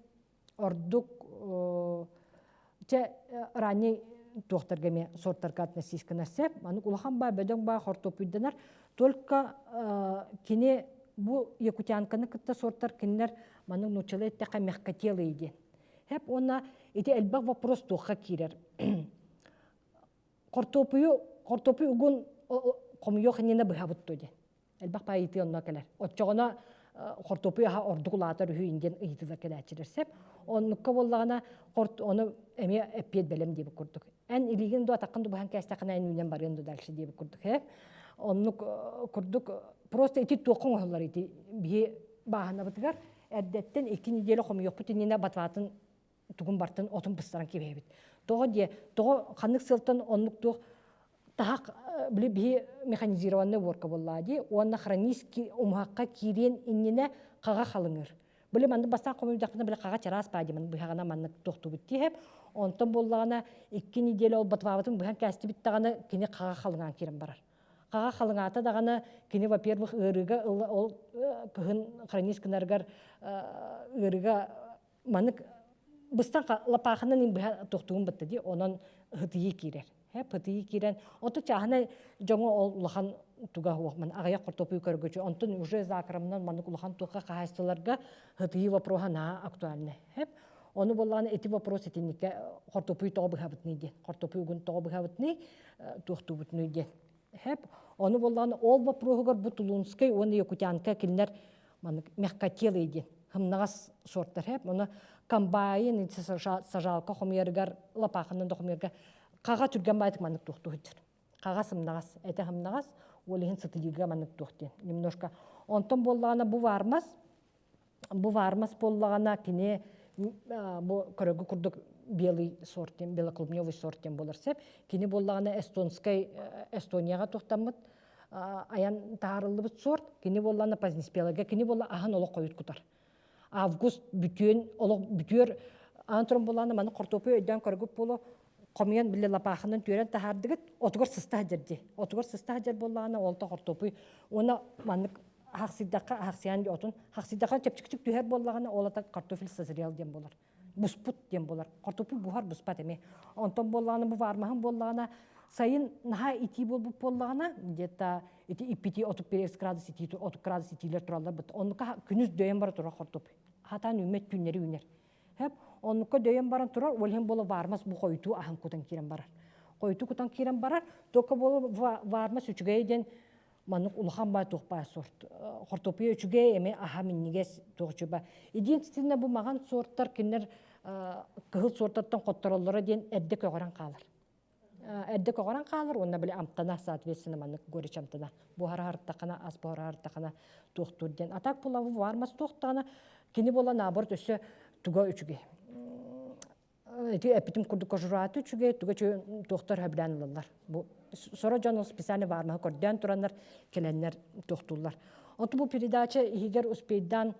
ордук чэ ранний туохтарга эмиэ сорттарга относись гынар сөп маннык улахан баа бөдөҥ баа хортуоппуйданар только кини бу якутянканы кытта сорттар кинилэр маннык нууччалыы эттэххэ мягкотелые диэн Хэп уонна ити элбэх вопрос туохха киирэр. Хортуопуйу хортуопуй угун хомуйуох иннинэ быһабыт дуо диэн. Элбэх баайытыы онно кэлэр. Оччоҕуна хортуопуй аһа ордук улаатар үһү диэн ыйытыылар кэлээччилэр сөп. Оннукка буоллаҕына хорт ону эмиэ эппиэт бэлэм диэбит курдук. Эн илиигин ду атаххын ду быһан кээстэххинэ эн үүнэн барыан ду дальше диэбит курдук. Оннук курдук просто ити туохха оҥоһуллар ити биһи бааһынабытыгар эрдэттэн икки неделя хомуйуохпут иннинэ батватын тугун бартын отун быстаран кэбиһэбит. Тоҕо диэ, тоҕо ханнык сылтан оннук туох таһах били биһи механизированный уборка буоллаа дии уонна хронический умуһахха киириэн иннинэ хаҕа халыҥыр. Били маннык бастаан хомуйдахпына били хаҕа чараас баа дии быһаҕына маннык тохтубут тииһэп. Онтон буоллаҕына икки неделя ол батвабытын быһан кээстибит даҕаны кини хаҕа халыҥаан киирэн барар. Хаҕа халыҥаата даҕаны кини, во-первых, ыарыыга ол кыһын хронист гынарыгар ыарыыга маннык быстан лапаахынан ин быһа тохтугун бытта дии онон һытыйыы киирэр. Һытыйыы киирэн оту чааһынай дьоҥо ол улахан туга суох ман аҕыйах хортуопуй көргөчү онтон уже закромынан маннык улахан туохха хаһаайыстыбаларга һытыйыы вопроһа наһаа актуальный. Ону буоллаҕына ити вопрос итинникке хортуопуй тоҕо быһабытный диэн хортуопуй угун тоҕо быһабытный туохтуубутунуй диэн. Хэп. Ону буоллаҕына ол вопроһугар бу Тулунскай уонна Якутянка кинилэр маннык мягкотелые диэн хымнаҕас сортар хэп. Ону комбайн сажалка хомуйарыгар лапаахынан да хомуйарга хаҕа түргэн баайтык маннык туохтуу сылдьар. Хаҕа сымнаҕас, этэ сымнаҕас, ол иһин сытыйыыга маннык туох диэн немножко. Онтон буоллаҕына бу вармас Бу вармас буоллаҕына кини бу көрөгү курдук белый сорт диэн белоклубневый сорт диэн буолар сөп. Кини буоллаҕына эстонскай Эстонияҕа туохтаммыт айан таһаарыллыбыт сорт. Кини буоллаҕына позднеспелага кини буолла аһын олох хойут кутар. Август бүтүөн олох бүтүөр аан туран буоллаҕына маны хортуопуй өйдөөн көргүт буолуо хомуйан били лапаахынан түөрэн таһаардыгыт отугар сыста сылдьар дии отугар сыста сылдьар буоллаҕына ол то хортуопуй уонна маннык хахсыйдахха хахсыйан отун хахсыйдахха чэпчэкитик түһэр буоллаҕына ол ата картофель созрел диэн буолар. Буспут диэн буолар. Хортуоппуй буһар буспат эмиэ. Онтон буоллаҕына бу вармаһын буоллаҕына сайын наһаа итии буолбут буоллаҕына где-то ити иппити 35 градус итии 30 градус итиилэр тураллар бут. Оннука күнүс дөйөн бара турар хортуоппуй. Хатаан үүммэт түүннэри үүнэр. Хэп оннукка дөйөн баран турар, ол иһин буола вармас бу хойутуу аһын кутан киирэн барар. Хойутуу кутан киирэн барар, только буола вармас үчүгэй диэн маннык улахан баай туох баай сорт хортуоппуйа үчүгэй эмиэ аһа минньигэс туох үчүгэй единственное бу маҕан сорттар кинилэр кыһыл сортартан хоттороллоро диэн эрдэ көҕөрөн хаалар эрдэ көҕөрөн хаалар уонна били амтана соответственно маннык горечь амтана буһара хартахана ас буһара хартахана туохтуур диэн а так пулавы вармас туохтаҕына кини буола наоборот өссө туга үчүгэй Ити эппитим курдук кожурааты үчүгэй, туга үчүгэй туохтар сөбүлээн ылаллар. Бу соро дьон специально баармаһы көрдөөн тураннар кэлэннэр туохтууллар. Онту бу передача иһигэр успейдаан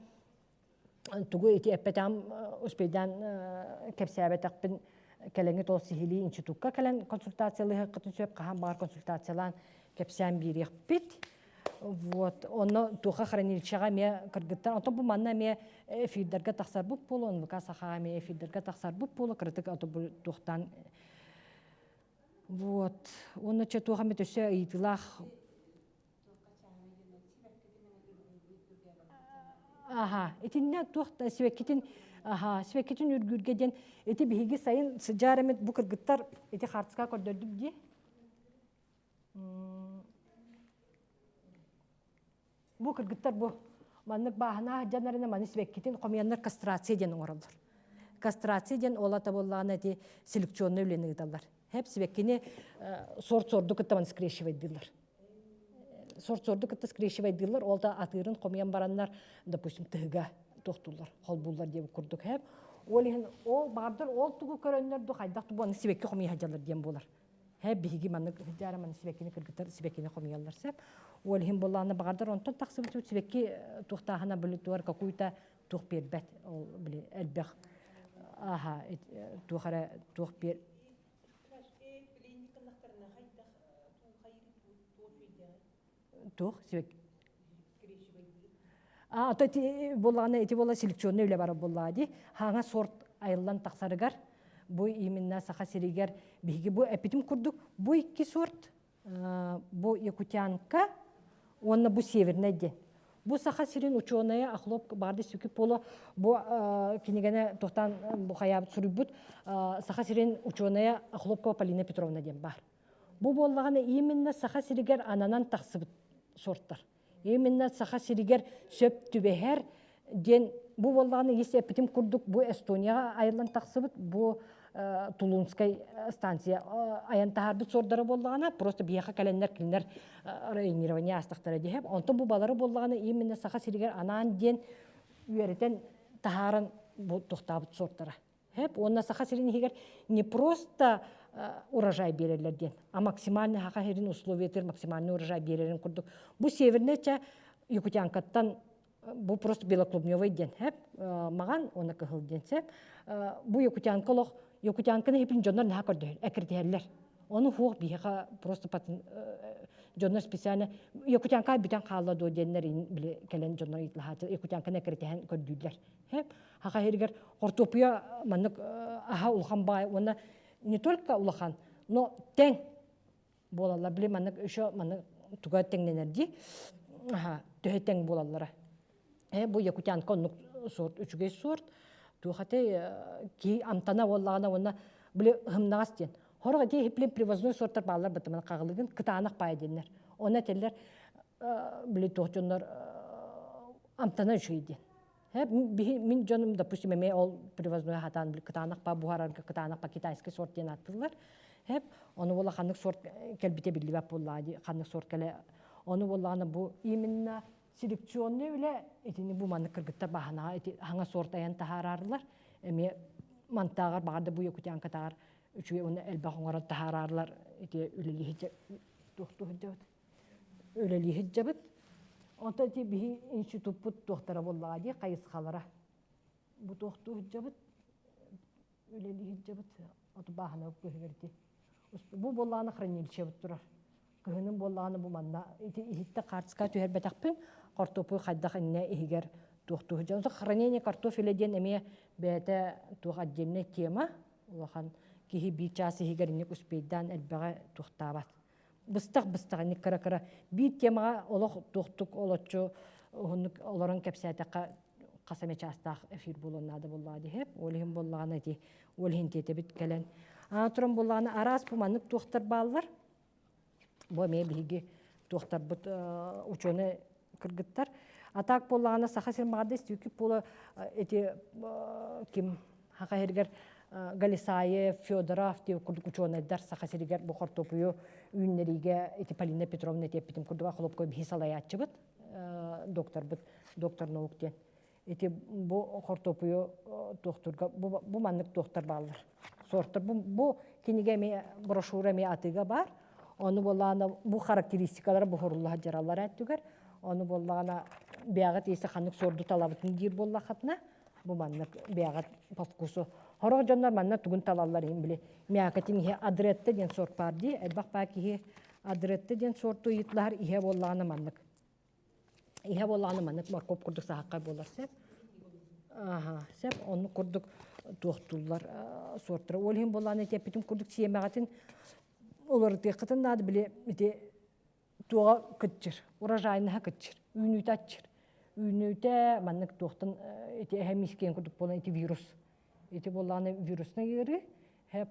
тугу ити эппэтэҕим успейдаан кэпсээбэтэхпин кэлэҥҥит ол сиһилии институкка кэлэн консультациялыаххытын сөп, хаһан баҕар консультациялаан кэпсээн биэриэхпит. Вот, онно туха хранилищеҕа эмиэ кыргыттар, онтон бу манна эмиэ эфирдэргэ тахсарбыт буолуо, НВК Сахаҕа эмиэ эфирдэргэ тахсарбыт буолуо, кыратык ото бу туохтаан вот, уонна чэ туох эмит өссө ыйытыылаах Аха, итиннэ туох да сибэккитин аха, сибэккитин үргүүргэ диэн ити биһиги сайын сыдьаар эмит бу кыргыттар ити хаартыска көрдөрдүм дии. Бу кыргыттар бу маннык бааһына дьанарына маны сибэккитин хомуйаннар кастрация диэн оҥороллор. Кастрация диэн ол ата буоллаҕына ити селекционнай үлэни ыыталлар. Хэп сибэккини сорт-сорду кытта маны скрещивайдыыллар. Сорт-сорду кытта скрещивайдыыллар, ол да атыырын хомуйан бараннар, допустим, тыһыга тохтууллар, холбууллар диэн курдук хэп. Ол иһин ол баҕардар ол тугу көрөннөр ду хайдах тубу аны сибэкки хомуйа сылдьаллар диэн буолар. Һэ биһиги маннык сылдьаары маны сибэккини кыргыттар сибэккини хомуйаллар сөп. Ол иһин буоллаҕына баҕардар онтон тахсыбыт сибэкки туохтааһына били туор какую-то туох биэрбэт ол били элбэх аха туох эрэ туох биэр туох сибэкки А то буоллаҕына ити буола селекционный үлэ барар буоллаҕа дии. Хаҥа сорт айыллан тахсарыгар бу именно Саха сиригэр биһиги бу эппитим курдук бу икки сорт бу якутянка уонна бу северный диэн. Бу Саха сирин учуонайа Охлоп Барды Сүки Поло бу кинигэни туохтан бу хайаабыт суруйбут Саха сирин учуонайа Охлопкова Полина Петровна диэн баар. Бу буоллаҕына именно Саха сиригэр ананан тахсыбыт сорттар. Именно Саха сиригэр сөп түбэһэр диэн бу буоллаҕына ис эппитим курдук бу Эстонияҕа айыллан тахсыбыт бу Тулунскай станция айан таһаарбыт суордара буоллаҕына просто биһиэхэ кэлэннэр кинилэр районирование аастахтара диэһэп. Онтон бу балары буоллаҕына именно Саха сиригэр анаан диэн үөрэтэн таһааран бу туохтаабыт суортара. Хэп уонна Саха сирин иһигэр не просто урожай биэрэллэр диэн, а максимальный Саха сирин условиятыгар максимальный урожай биэрэрин курдук. Бу северная ча Якутянкаттан бу просто белоклубневый диэн хэп маҕан уонна кыһыл диэн сэп. Бу якутянка олох якутянканы хипин дьоннор наһаа көрдөһөр, эккирэтиһэллэр. Ону хуох биһиэхэ просто дьоннор специально якутянка бүтэн хаалла дуо диэннэр били кэлэн дьоннор ыйыталаһааччы якутянканы эккирэтиһэн көрдүүллэр. Хаха иһигэр хортуоппуйа маннык аһа улахан баай уонна не только улахан, но тэҥ буолаллар. Били маннык еще маннык туга тэҥнэнэр дии. Аха, төһө тэҥ буолаллара. Э, бу якутянка оннук сорт, үчүгэй сорт. Туохатай ки амтана буоллаҕына уонна били һымнаҕас диэн. Хорох ити хиплин привозной сорттар бааллар бытыман хаҕылыгын кытаанах паай диэннэр. Онно этэллэр били туох дьоннор амтана үчүгэй диэн. Мин дьонум, допустим, эмиэ ол привозной хатаан кытаанах па буһарарга кытаанах па китайский сорт диэн ааттыыллар. Хэп, ону буола ханнык сорт кэлбитэ биллибэт буоллаҕа дии, ханнык сорт кэлэ. Ону буоллаҕына бу именно селекционный үлэ итини бу маннык кыргыттар баһанаҕа ити хаҥа сорт айан таһаараарылар. Эмиэ мантааҕар баҕар да бу якутянкатааҕар үчүгэй уонна элбэх оҥорон таһаараарылар ити үлэлиһи туохтуу сылдьабыт. Үлэлии сылдьабыт. Онтон ити биһи институппут туохтара буоллаҕа дии хайысхалара. Бу туохтуу сылдьабыт, үлэлии сылдьабыт. Оту бааһына көһүгэр ити. Бу буоллаҕына хранилищебыт турар. Кыһынын буоллаҕына бу манна ити иһиттэ хаартыска түһэрбэтэхпин, хортуоппуй хайдах иннэ иһигэр туох Туохтуу сылдьан. Хранение картофеля диэн эмиэ бэйэтэ туох отдельная тема. Улахан киһи биир чаас иһигэр инник успейдаан элбэҕи туохтаабат. Быстах-быстах инник кыра-кыра биир темаҕа олох туохтук олоччу уһуннук олорон кэпсээтэххэ хас эмэ чаастаах эфир буолуон наада буоллаҕа диһэ. Ол иһин буоллаҕына ити ол иһин тиэтэбит кэлэн. Аан туран буоллаҕына араас бу маннык туохтар бааллар. Бу эмиэ биһиги туохтарбыт учуонай кыргыттар. А так буоллаҕына Саха сирин маҕарда истүүкү буола эти ким Саха сиригэр Галисаев, Федоров диэн курдук учуонайдар Саха сиригэр бу хортуопуйу үүннэриигэ ити Полина Петровна этиэппитин курдук Охлопко биһи салайааччыбыт докторбут доктор наук диэн Ити бу хортуопуйу туохтуурга бу, бу маннык туохтар бааллар. Сортар бу, бу кинигэ эмиэ брошюра эмиэ атыыга баар. Ону буоллаҕына бу характеристикалара буһурулла сылдьараллар өттүгэр. Ону буоллаҕына бэйэҕит если ханнык сорду талабытын диир буоллаххытына бу маннык бэйэҕит по вкусу. Сорох дьоннор манна тугун талаллар иһин били мякотин иһэ адретта диэн сорт баар дии. Элбэх баа киһи адретта диэн сорту ыйытлаһар иһэ буоллаҕына маннык Иһэ буоллаҕына маннык моркуоп курдук саһаххай буолар сөп. Аха, сөп. Оннук курдук туохтууллар суортара. Ол иһин буоллаҕына ити эппитим курдук сиэмэҕитин уларытыаххытын наада били ити туоҕа кыччыр, урожайнаһа кыччыр, үүнүүтэ аччыр. Үүнүүтэ маннык туохтан ити эһэ мискиэн курдук буолан ити вирус. Ити буоллаҕына вируснай ыарыы,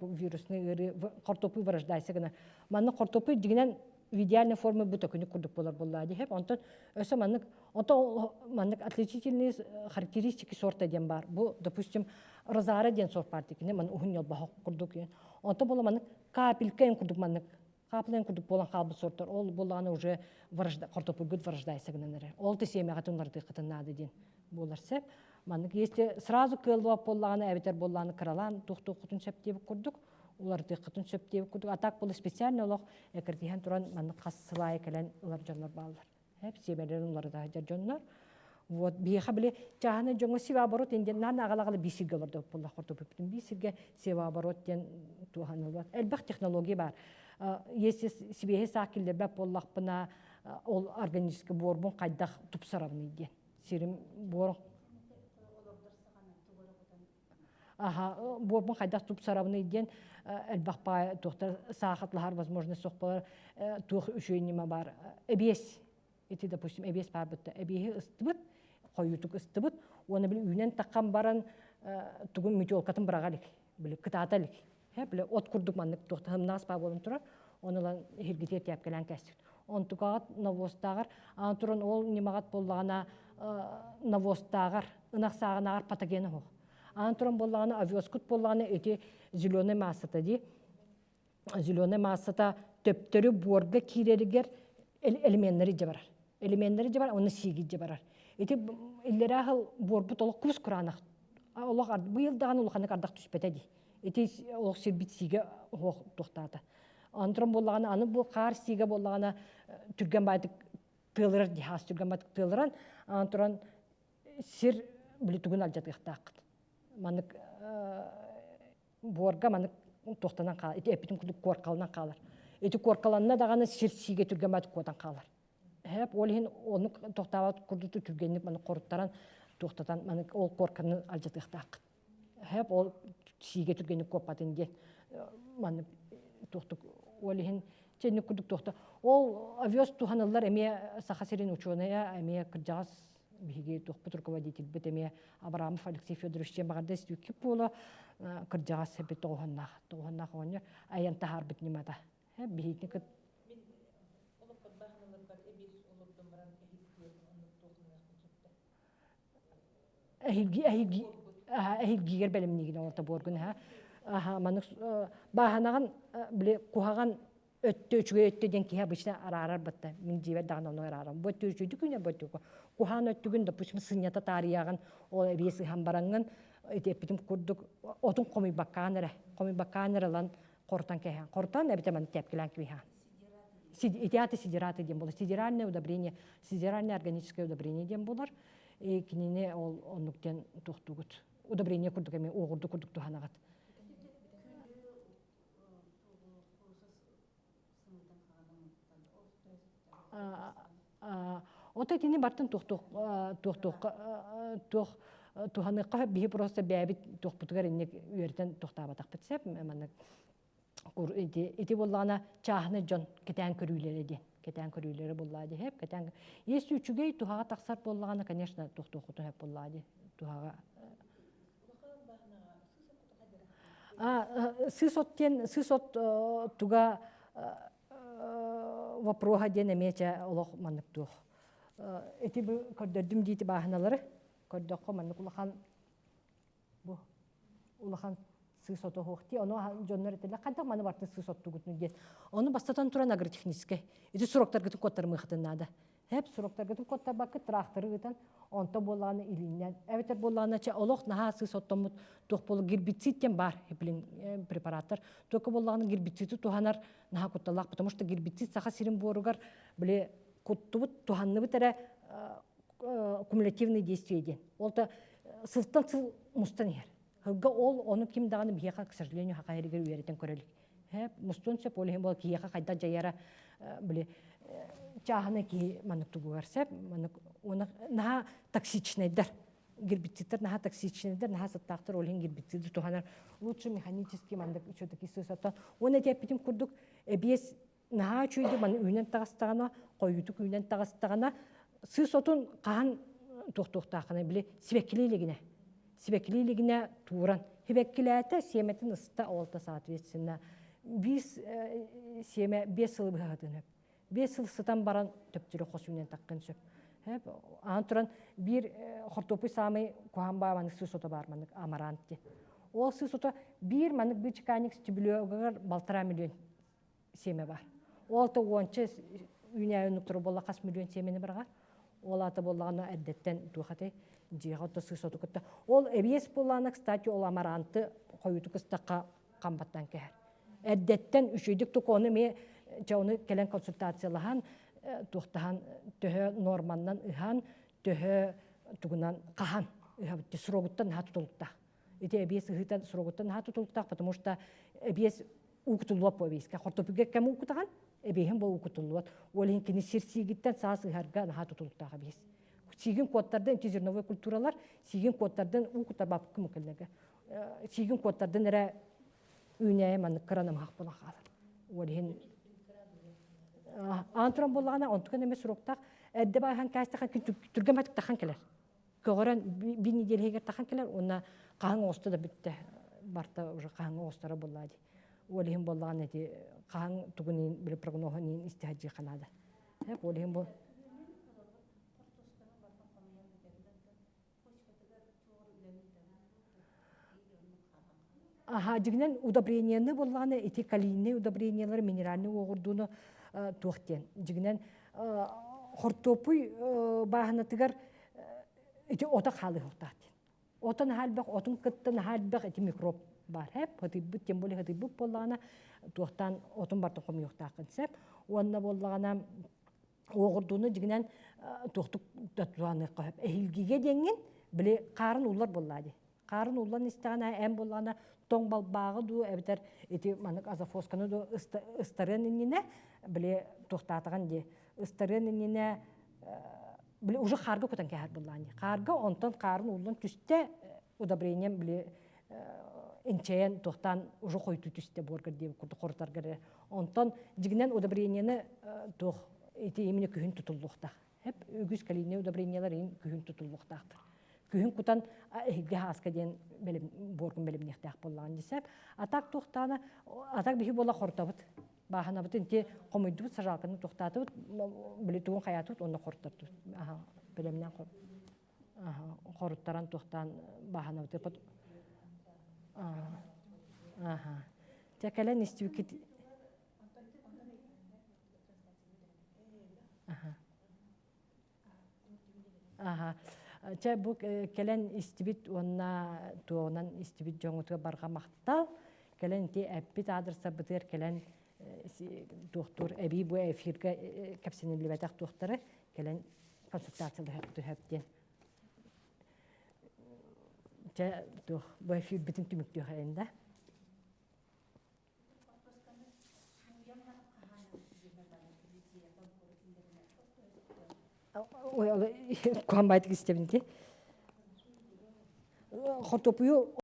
вирусный ыарыы хортуоппуй вырождайся гына. Маннык хортуоппуй дьиҥинэн в идеальной форме бу төкүнүк курдук буолар буоллаа дии. Онтон өссө маннык онтон маннык отличительные характеристики сорта диэн баар. Бу, допустим, розара диэн сорт баар дикини ман уһун ньолбоһох курдук. Онтон буола маннык капелька эн курдук маннык капля курдук буолан хаалбыт сорттар ол буоллаҕына уже хортуоппуйгут вырождайся гынан эрэр. Ол да сиэмэҕитин уларытыаххытын наада диэн буолар сөп. Маннык если сразу кыаллыбат буоллаҕына эбэтэр буоллаҕына кыралаан туохтуоххутун сөп диэбит курдук уларытыаххытын сөп диэбит курдук. А так буолла специально олох эккирэтиһэн туран маннык хас сыл аайы кэлэн ылар дьоннор бааллар. Хэп сиэмэлэрин уларыта сылдьар дьоннор. Вот биһиэхэ били чааһынай дьоҥҥо севооборот диэн наан аҕала-аҕала биир сиргэ олордобут буолла хортуоппуппутун биир сиргэ севооборот диэн туһаныллар. Элбэх технология баар. Если сибиэһи саах киллэрбэт буоллахпына ол органический буорбун хайдах тупсарабыный диэн. Сирим буор аха буорбун хайдах тупсарабыный диэн элбэх баай туохтар саахатлаһар возможность суох буолар туох үчүгэй ньыма баар эбиэс ити допустим эбиэс баар бытта эбиэһи ыстыбыт хойуутук ыстыбыт уонна били үүнэн таххан баран тугун метелкатын быраҕа илик били кытаата илик били от курдук маннык туох таһымнаас баа буолан турар ону ылан иһиргитиэр тээпкэлээн кээстибит онтукаҕыт навозтааҕар аан туран ол ньымаҕат буоллаҕына навозтааҕар ынах сааҕынааҕар патогена суох аан туран буоллаҕына овескут буоллаҕына ити зеленый маассата дии зеленый маассата төптөрү буорга киирэригэр элеменнэри илдьэ барар элеменнэри илдьэ барар уонна сииги илдьэ барар ити иллэрээ сыл буорбут олох кус кураанах олох быйыл даҕаны улаханнык ардах түспэтэ дии ити олох сирбит сиигэ оһох туохтаата онтон буоллаҕына аны бу хаар сиигэ буоллаҕына түргэн баайдык тыалырар дии хаас түргэн баайдык тыалыран аны туран сир били тугун алдьатыахтааххыт маннык буорга маннык туохтанан хаалар ити эппитим курдук куоркаланан хаалар ити куоркаланна даҕаны сир сиигэ түргэн баайдык куотан хаалар Һэп ол иһин оннук тохтообот курдук түргэнник маны хоруттаран туохтатан маны ол куорканы алдьатыахтааххыт. Һэп ол сиигэ түргэнник куоппатын диэн маны туохтук ол иһин чэнник курдук туохта ол овес туһаныллар эмиэ Саха сирин учуонайа эмиэ кырдьаҕас биһиги туохпут руководительбит эмиэ Абрамов Алексей Федорович диэн баҕарда истүүккүт буола кырдьаҕас эбит тоҕуһаннаах тоҕуһаннаах оҕонньор айан таһаарбыт ньымата биһигини кыт Мин олохпор бааһыналарбар эбиэс олордон баран эһигиэн оннук туохунуохпун сөптө. Эһиги эһиги эһигигэр бэлэмниигин олорто буоргун аха аха маннык бааһынаҕын били куһаҕан өттө үчүгэй өттө диэн киһи обычно араарар батта мин дьиэбэр даҕаны ону араарам бу өттө үчүгэйдик күнэ бу өттө куһаҕан өттүгүн допустим сынньата таарыйаҕын ол эбиэс ыһан бараҥҥын ити эппитим курдук отун хомуйбаккаан эрэ хомуйбаккаан эрэ ылан Хортан кэһэн. Хортан эбитэ маны тэпкилээн кэбиһэҕин. Ити аата сидераты диэн буолар. Сидеральное удобрение, сидеральное органическое удобрение диэн буолар. И кинини ол оннук диэн туохтуугут. Удобрение курдук эмиэ уоҕурду курдук туһанаҕыт. Ото итини бартын туох туох туох туһаныахха биһи просто бэйэбит туохпутугар инник үөрэтэн туохтаабатахпыт сөп маннык ити ити буоллаҕына чааһынай дьон кэтээн көрүүлэрэ диэн кэтээн көрүүлэрэ буоллаа дии сөп кэтээн если үчүгэй туһаҕа тахсар буоллаҕына конечно туохтуоххутун сөп буоллаа дии туһаҕа сыыс от диэн сыыс от туга вопроһа диэн эмиэ чэ олох маннык туох ити бу көрдөрдүм диити бааһыналары көрдөххө маннык улахан бу улахан сыыс ото суох дии ону дьоннор этэллэр хайдах маны барытын сыыс оттугутун диэн ону бастатан туран агротехническэй ити сроктаргытын куоттарымыахытын наада Хэп суруктаргытын куоттарбакка тыраахтары ыытан, онто буоллаҕына илииннэн, эбэтэр буоллаҕына чэ олох наһаа сыыс оттоммут туох буолу гербицид диэн баар блин препараттар. Туохка буоллаҕына гербициди туһанар наһаа кутталлаах, потому что гербицид Саха сирин буоругар били куттубут, туһанныбыт эрэ кумулятивный действие диэн. Ол да сылтан сыл мустан иһэр. Сылга ол ону ким даҕаны биһиэхэ, к сожалению, Саха сиригэр үөрэтэн көрө илик. Мустуон сөп, ол иһин буол киһиэхэ хайдах дьайара били чааһына киһи маннык тугугар сөп, маннык уонна наһаа токсичнайдар гербицидтэр наһаа токсичнайдар, наһаа сыттаахтар, ол иһин гербициди туһанар лучше механически маннык все-таки сысаттан. Уонна ити эппитим курдук эбиэс наһаа үчүгэйдик маны үүнэн таҕыстаҕына, хойуутук үүнэн таҕыстаҕына, сыыс отун хаһан туохтуохтааххына били сибэккилии илигинэ сибэккилии илигинэ тууран сибэккилээтэ сиэмэтин ыста ол да соответственно биир сиэмэ 5 сылы быһаһытын сөп 5 сыл сытан баран төптөрү хос үүнэн таххын сөп аан туран биир хортуоппуй саамай куһаан баа маннык сыыс ото баар маннык амарант диэн ол сыыс ото биир маннык быычыкаанньык стеблегар 1,5 миллион сиэмэ бар. Ол то уонча үүнээйи оннуктара буолла хас миллион сиэмэни бараҕар. Ол аата буоллаҕына эрдэттэн туох этэй дьиэҕэ отто сыыс оту кытта. Ол эбиэс буоллаҕына, кстати, ол амаранты хойутук ыстахха хамбаттан кэһэр. Эрдэттэн үчүгэйдик тук ону эмиэ чэ ону кэлэн консультациялаһан туохтаһан төһө норманнан ыһан төһө тугунан хаһан ыһабыт срогуттан наһаа тутулуктаах. Ити эбиэс ыһыытан срогуттан наһаа тутулуктаах, потому что эбиэс уукутуллуот бу эбиэскэ. Хортопуга кэм уукутаҕан, эбиэһин бу уукутуллуот. Ол иһин кини сир сиигиттэн саас ыһарга наһаа тутулуктаах эбиэс. Сиигин куоттардын ити зерновой культуралар, сиигин куоттардын уукутарбаппыкка мукеллерге. Сиигин куоттардын эрэ үүнээйи маннык кыра намыһах буолан хаалар. Ол иһин аан туран буоллаҕына онтукан эмэ суруктаах эрдэ бааһан кээстэхэн түргэн батыктахан кэлэр. Көҕөрөн биир неделя иһигэр тахан кэлэр уонна хаһыҥ оҕусто да бүттэ барта уже хаһыҥ оҕустара буоллаа дии ол иһин буоллаҕына ити хаһыҥ тугун иин били прогноһун иин истиһадьыаха наада ол иһин бу Аха, дьиҥинэн удобрениены буоллаҕына ити калийнай удобрениелары минеральнай уоҕурдууну туох диэн дьиҥинэн хортуоппуй бааһынатыгар ити ото хаалыахтаах диэн. Ото наһаа элбэх, отун кытта наһаа элбэх ити микроб баар. Хэп, хатыйбыт, тем более хатыйбыт буоллаҕына туохтаан отун бартын хомуйуохтааххын сөп. Уонна буоллаҕына уоҕурдууну дьиҥинэн туохтук да туһаныахха сөп. Эһиилгигэ диэҥҥин били хаарын ууллар буоллаа дии. Хаарын ууллан истэҕинэ эн буоллаҕына тоҥ балбааҕы дуу эбэтэр ити маннык азофосканы дуу ыстарыан иннинэ били туохтаатаҕын дии ыстарыан иннинэ били уже хаарга кутан кээһэр буоллаҕын дии. Хаарга онтон хаарын ууллан түстэ удобрением били инчэйэн туохтаан уже хойутуу түстэ буоргар диэбит курдук хорутаргар эрэ. Онтон дьигинэн удобрениены туох ити именно күһүн тутуллуохтаах. Хэп үгүс калийнай удобрениелар иин күһүн тутуллуохтаахтар. Күһүн кутан эһиги хааска диэн буоргун бэлэмниэхтээх буоллаҕын дисэп. Атак туохтаана атак биһи буола хорутабыт. Бааһынабытын ити хомуйдубут сажалканы туохтаатыбыт били тугун хайаатыбыт онно хоруттартыбыт. Бэлэмнээн хоруттаран туохтаан бааһынабыт. Аха. Дьэ кэлэн истибиккит Аха. Чэ бу кэлэн истибит уонна туоҕунан истибит дьоҥутугар барҕа махтал. Кэлэн ити эппит аадырсарбытыгар кэлэн туохтуур эбии бу эфиргэ кэпсэниллибэтэх туохтары кэлэн консультациялаһыахпыт диэн. Чэ туох бу эфирбитин түмүктүөх да. Ой, куһаҕан баайтык истэбин ити. Хортуоппуйу.